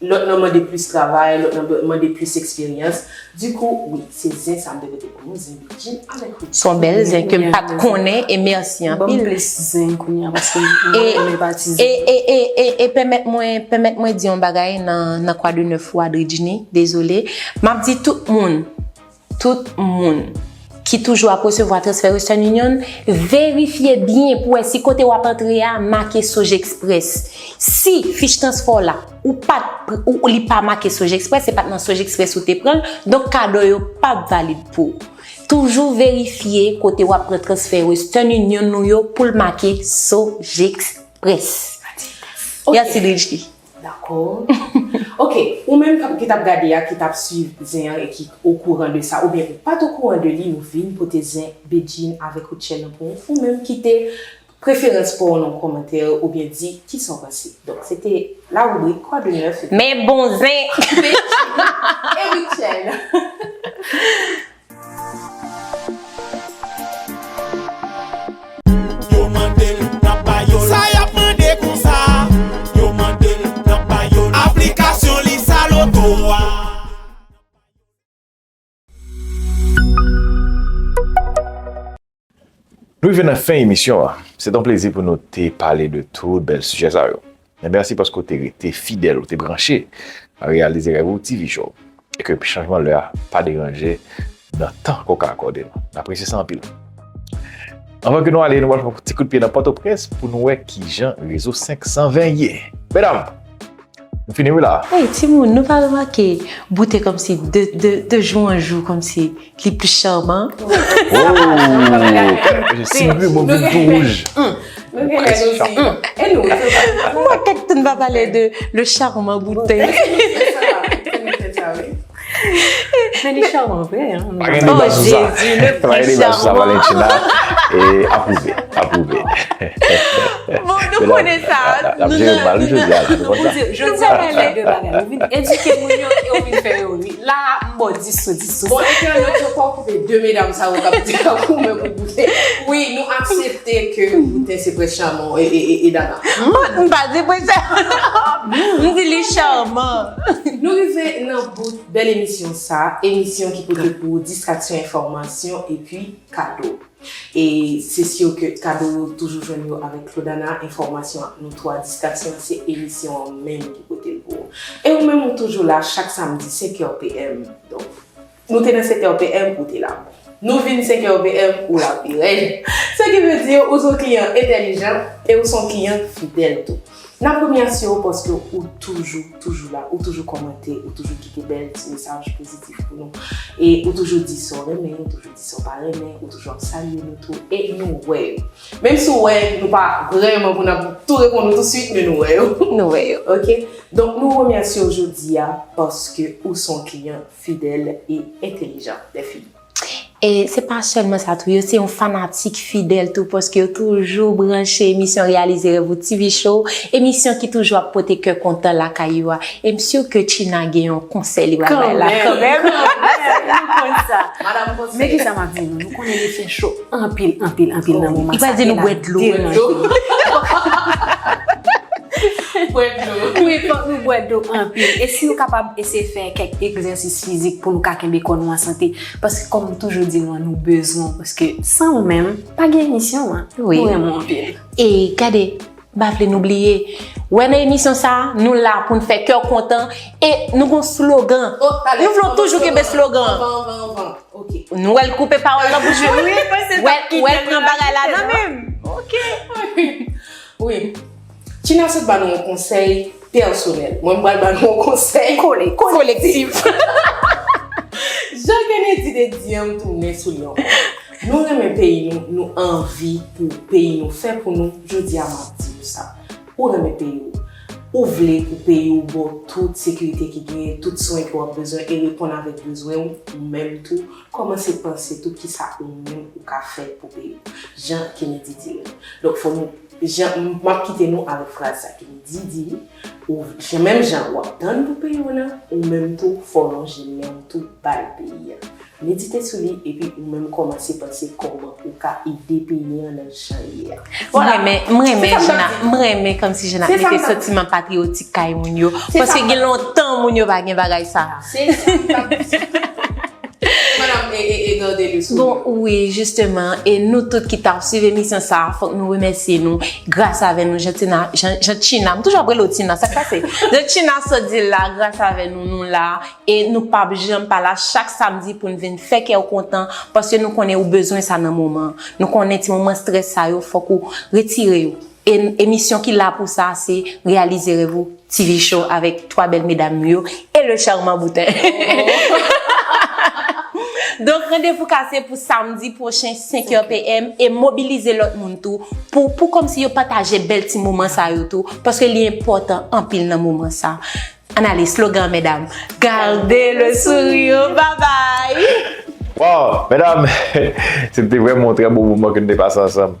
lòt nan mande plis travay, lòt nan mande plis eksperyans. Dikou, wi, se zen sa m te pote pou nou, zen Bedjine avèk Roody. Se yon bèl zen ke m pa t konnen e mèsi Ban m anpil. Plis zen kounye a paske m E, renmen pati e, e, e, e, e pèmèt mwen, pèmèt mwen di yon bagay nan, nan kwa de nèf ou Adridjini, dezole. M ap di tout moun, tout moun ki toujou ap resevwa transfè Western Union, verifye byen pou wè si kote w ap antre a make Sojexpress. Si fich transfè w la, ou pa t, ou, li pa make Sojexpress, se pa t nan Sojexpress ou te pran l, donk kado yo p ap valid pou ou. Toujou verifye kote w ap pran transfè Western Union nou yo pou l make Sojexpress. Ok. Mèsi, Ridjky. Dakò. Ok, ou menm k ap- ki t ap gade a, ki t ap swiv zen an e ki okouran de sa, oubyen ou pa t okouran de li, nou vin pote zen Bedjine avèk Rutshelle nan pou ou. Ou menm kite preferans pa w nan kòmantè oubyen di kisa w panse. Donk, se te la ribrik Kwa de nèf. Men bon zen! Bedjine e Rutshelle. Yo mande l, n ap ba yo l. Sa y ap mande konsa? Yo mande l, n ap ba yo l. Aplikasyon li sa loto a. Nou rive nan fen emisyon an. Se t yon plezi pou nou te pale de tout bèl sijè sa yo. Men mèsi paske w te rete fidèl, w te branche a Reyalize Rèv Ou T V Show. E ke chanjman lè a pa deranje nan tan ke w ka akòde nou. N apresye sa anpil. Anvan ke nou ale, nou pral fè yon ti kout pye nan Pòtoprens pou nou wè kijan rezo senk san ven ye. Medam, nou fini wi la. Hey, timoun, nou pa remake Boute kòmsi de, de, de jou an jou kòmsi li pli chaman? Oh! Si m gri, mwen vin tou wouj. Nou gen lè nou di. E nou, se pa Mwen kèk tan pa pale de le charmant Boute. Se nou k fè sa, wi. Men li chaman vre, hein. Pa gen deba sou sa. Jezi, le Pa gen deba sou sa, charmant. Valentina. E apwouve, apwouve. Bon, nou konnen sa. N ap jere mal jodi a la, nou konn sa. Jodi a, nou fè de bagay. Ou vin edike moun yo e ou vin fè yo ri. La, m ba w dis sou dis sou Bon, sa. Entènot yo pa okupe de medam sa yo k ap di ap goumen pou Boute. Wi, nou aksepte ke Boute se prens chaman e, e, e, e Dana. M pa di prens chaman. M di li chaman. Nou rive nan bout bèl emisyon sa, emisyon ki pote pou ou distraksyon, enfòmasyon epi kado. E se si ke kado yo toujou jwenn yo avèk Claudana, enfòmasyon ak nou twa, distraksyon se emisyon an menm ki pote l pou ou. E ou menm ou toujou la chak samdi senk è P M. Donk, nou te nan senk è P M, ou te la. Nou vin senk è P M, ou la pi rèd. Sa ki vle di ou se yon kliyan entèlijan e ou se yon kliyan fidèl tou. N ap remèsye w paske ou toujou, toujou la, ou toujou kòmante, ou toujou kite bèl ti mesaj pozitif pou nou. E ou toujou di sa w renmen, ou toujou di sa w pa renmen, ou toujou ap salye nou tou, e nou wè yo. Menm si w wè nou pa vrèman pou n ap tou reponn ou tousuit, men nou wè yo. Nou wè yo. Ok? Donk, nou remèsye w jodi a paske ou se yon kliyan fidèl e entèlijan, Dèfi. E se pa sèlman sa tou, yo se yon fanatik fidèl tou, paske yo toujou branche emisyon Reyalize Rèv Ou T V Show, emisyon ki toujou ap pote kè kontan lakay yo a. E m si ke China gen yon konsèy li pral bay la kanmenm. Nou konn sa. Madam Konsèy. Men kisa m ap di nou? Nou konnen li fè cho anpil, anpil, anpil nan moman Li pral di nou bwè dlo. Bwè dlo. Wi, fòk nou bwè dlo anpil. E si nou kapab eseye fè kèk egzèsis fizik pou nou ka kenbe kò nou an sante. Paske kòm m toujou di nou an, nou bezwen w. Paske san ou menm, pa gen emisyon an. Wi. Nou renmen w anpil. E gade, m pa vle nou bliye. Wè nan emisyon sa, nou la pou n fè kè w kontan. E nou gon slogan. Oh, talè. Nou vle w toujou kenbe slogan. Anvan, anvan, anvan. Ok. Nou wè l koupe pawòl nan bouch yo. Wi, paske Wè, wè l pran bagay la nan men m. Ok. Wi. China sot ba nou yon konsèy pèsonèl. Mwen, m pral ba nou yon konsèy kolektif. Jan Kennedy te di an, m tounen sou li ankò. Nou renmen peyi nou, nou anvi pou peyi nou fè pou nou. Jodi a, m ap di nou sa. Ou renmen peyi ou. Ou vle pou peyi w ba w tout sekirite ki genyen, tout swen ke w ap bezwen e reponn avèk bezwen w, ou menm tou, kòmanse panse tou kisa ou menm ou ka fè pou peyi w. Jan Kennedy di l. Donk, fò nou, jan, m ap kite nou avèk fraz sa Kennedy di, ou, jan, menm jan w ap tann pou peyi w nan, ou menm tou, fò w lonje men w tou bay peyi a. Medite sou li, epi ou menm kòmanse panse kòman ou ka ede peyi an nan jan l ye a. M renmen, m renmen jan, m renmen kòmsi jan ap mete santiman patriyotik kay moun yo. Paske gen lontan moun yo pa gen bagay sa. Se sa m t ap di. Madam, e, e, e gade le sourire. Bon, wi, jisteman, e nou tout ki t ap swiv emisyon sa, fòk nou remèsye nou. Gras avè nou, Jantina, Jan, Jantina, m toujou ap rele w Tina, sa k pase? Jantina Sodila, gras avè nou, nou la. E nou p ap janm pa la chak samdi pou n vin fè kè w kontan, paske nou konnen ou bezwen sa nan moman an. Nou konnen ti moman strès sa yo, fòk ou retire yo. E emisyon ki la pou sa, se Reyalize Rèv Ou T V Show avèk twa bèl medam yo e le charmant Boutin. Donk, randevou kase pou samdi pwochen, senk è P M, e mobilize lòt moun tou pou, pou kòmsi yo pataje bèl ti moman sa yo tou, paske li enpòtan anpil nan moman sa. Ann ale, slogan, medam. Gardez le sourire, bye bye! Wow, medam, se te vrèman yon trè bon moman ke nou te pase ansanm.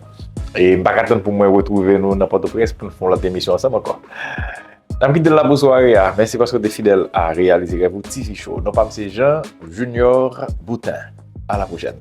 E m pa ka tann pou mwen retwouve nou nan Pòtoprens pou n fè yon lòt emisyon ansanm ankò. N ap kite l la pou sware a. Mèsi paske w te fidèl a Reyalize Rèv Ou T V Show. Non pa m se Jean Junior Boutin. A la pwochèn.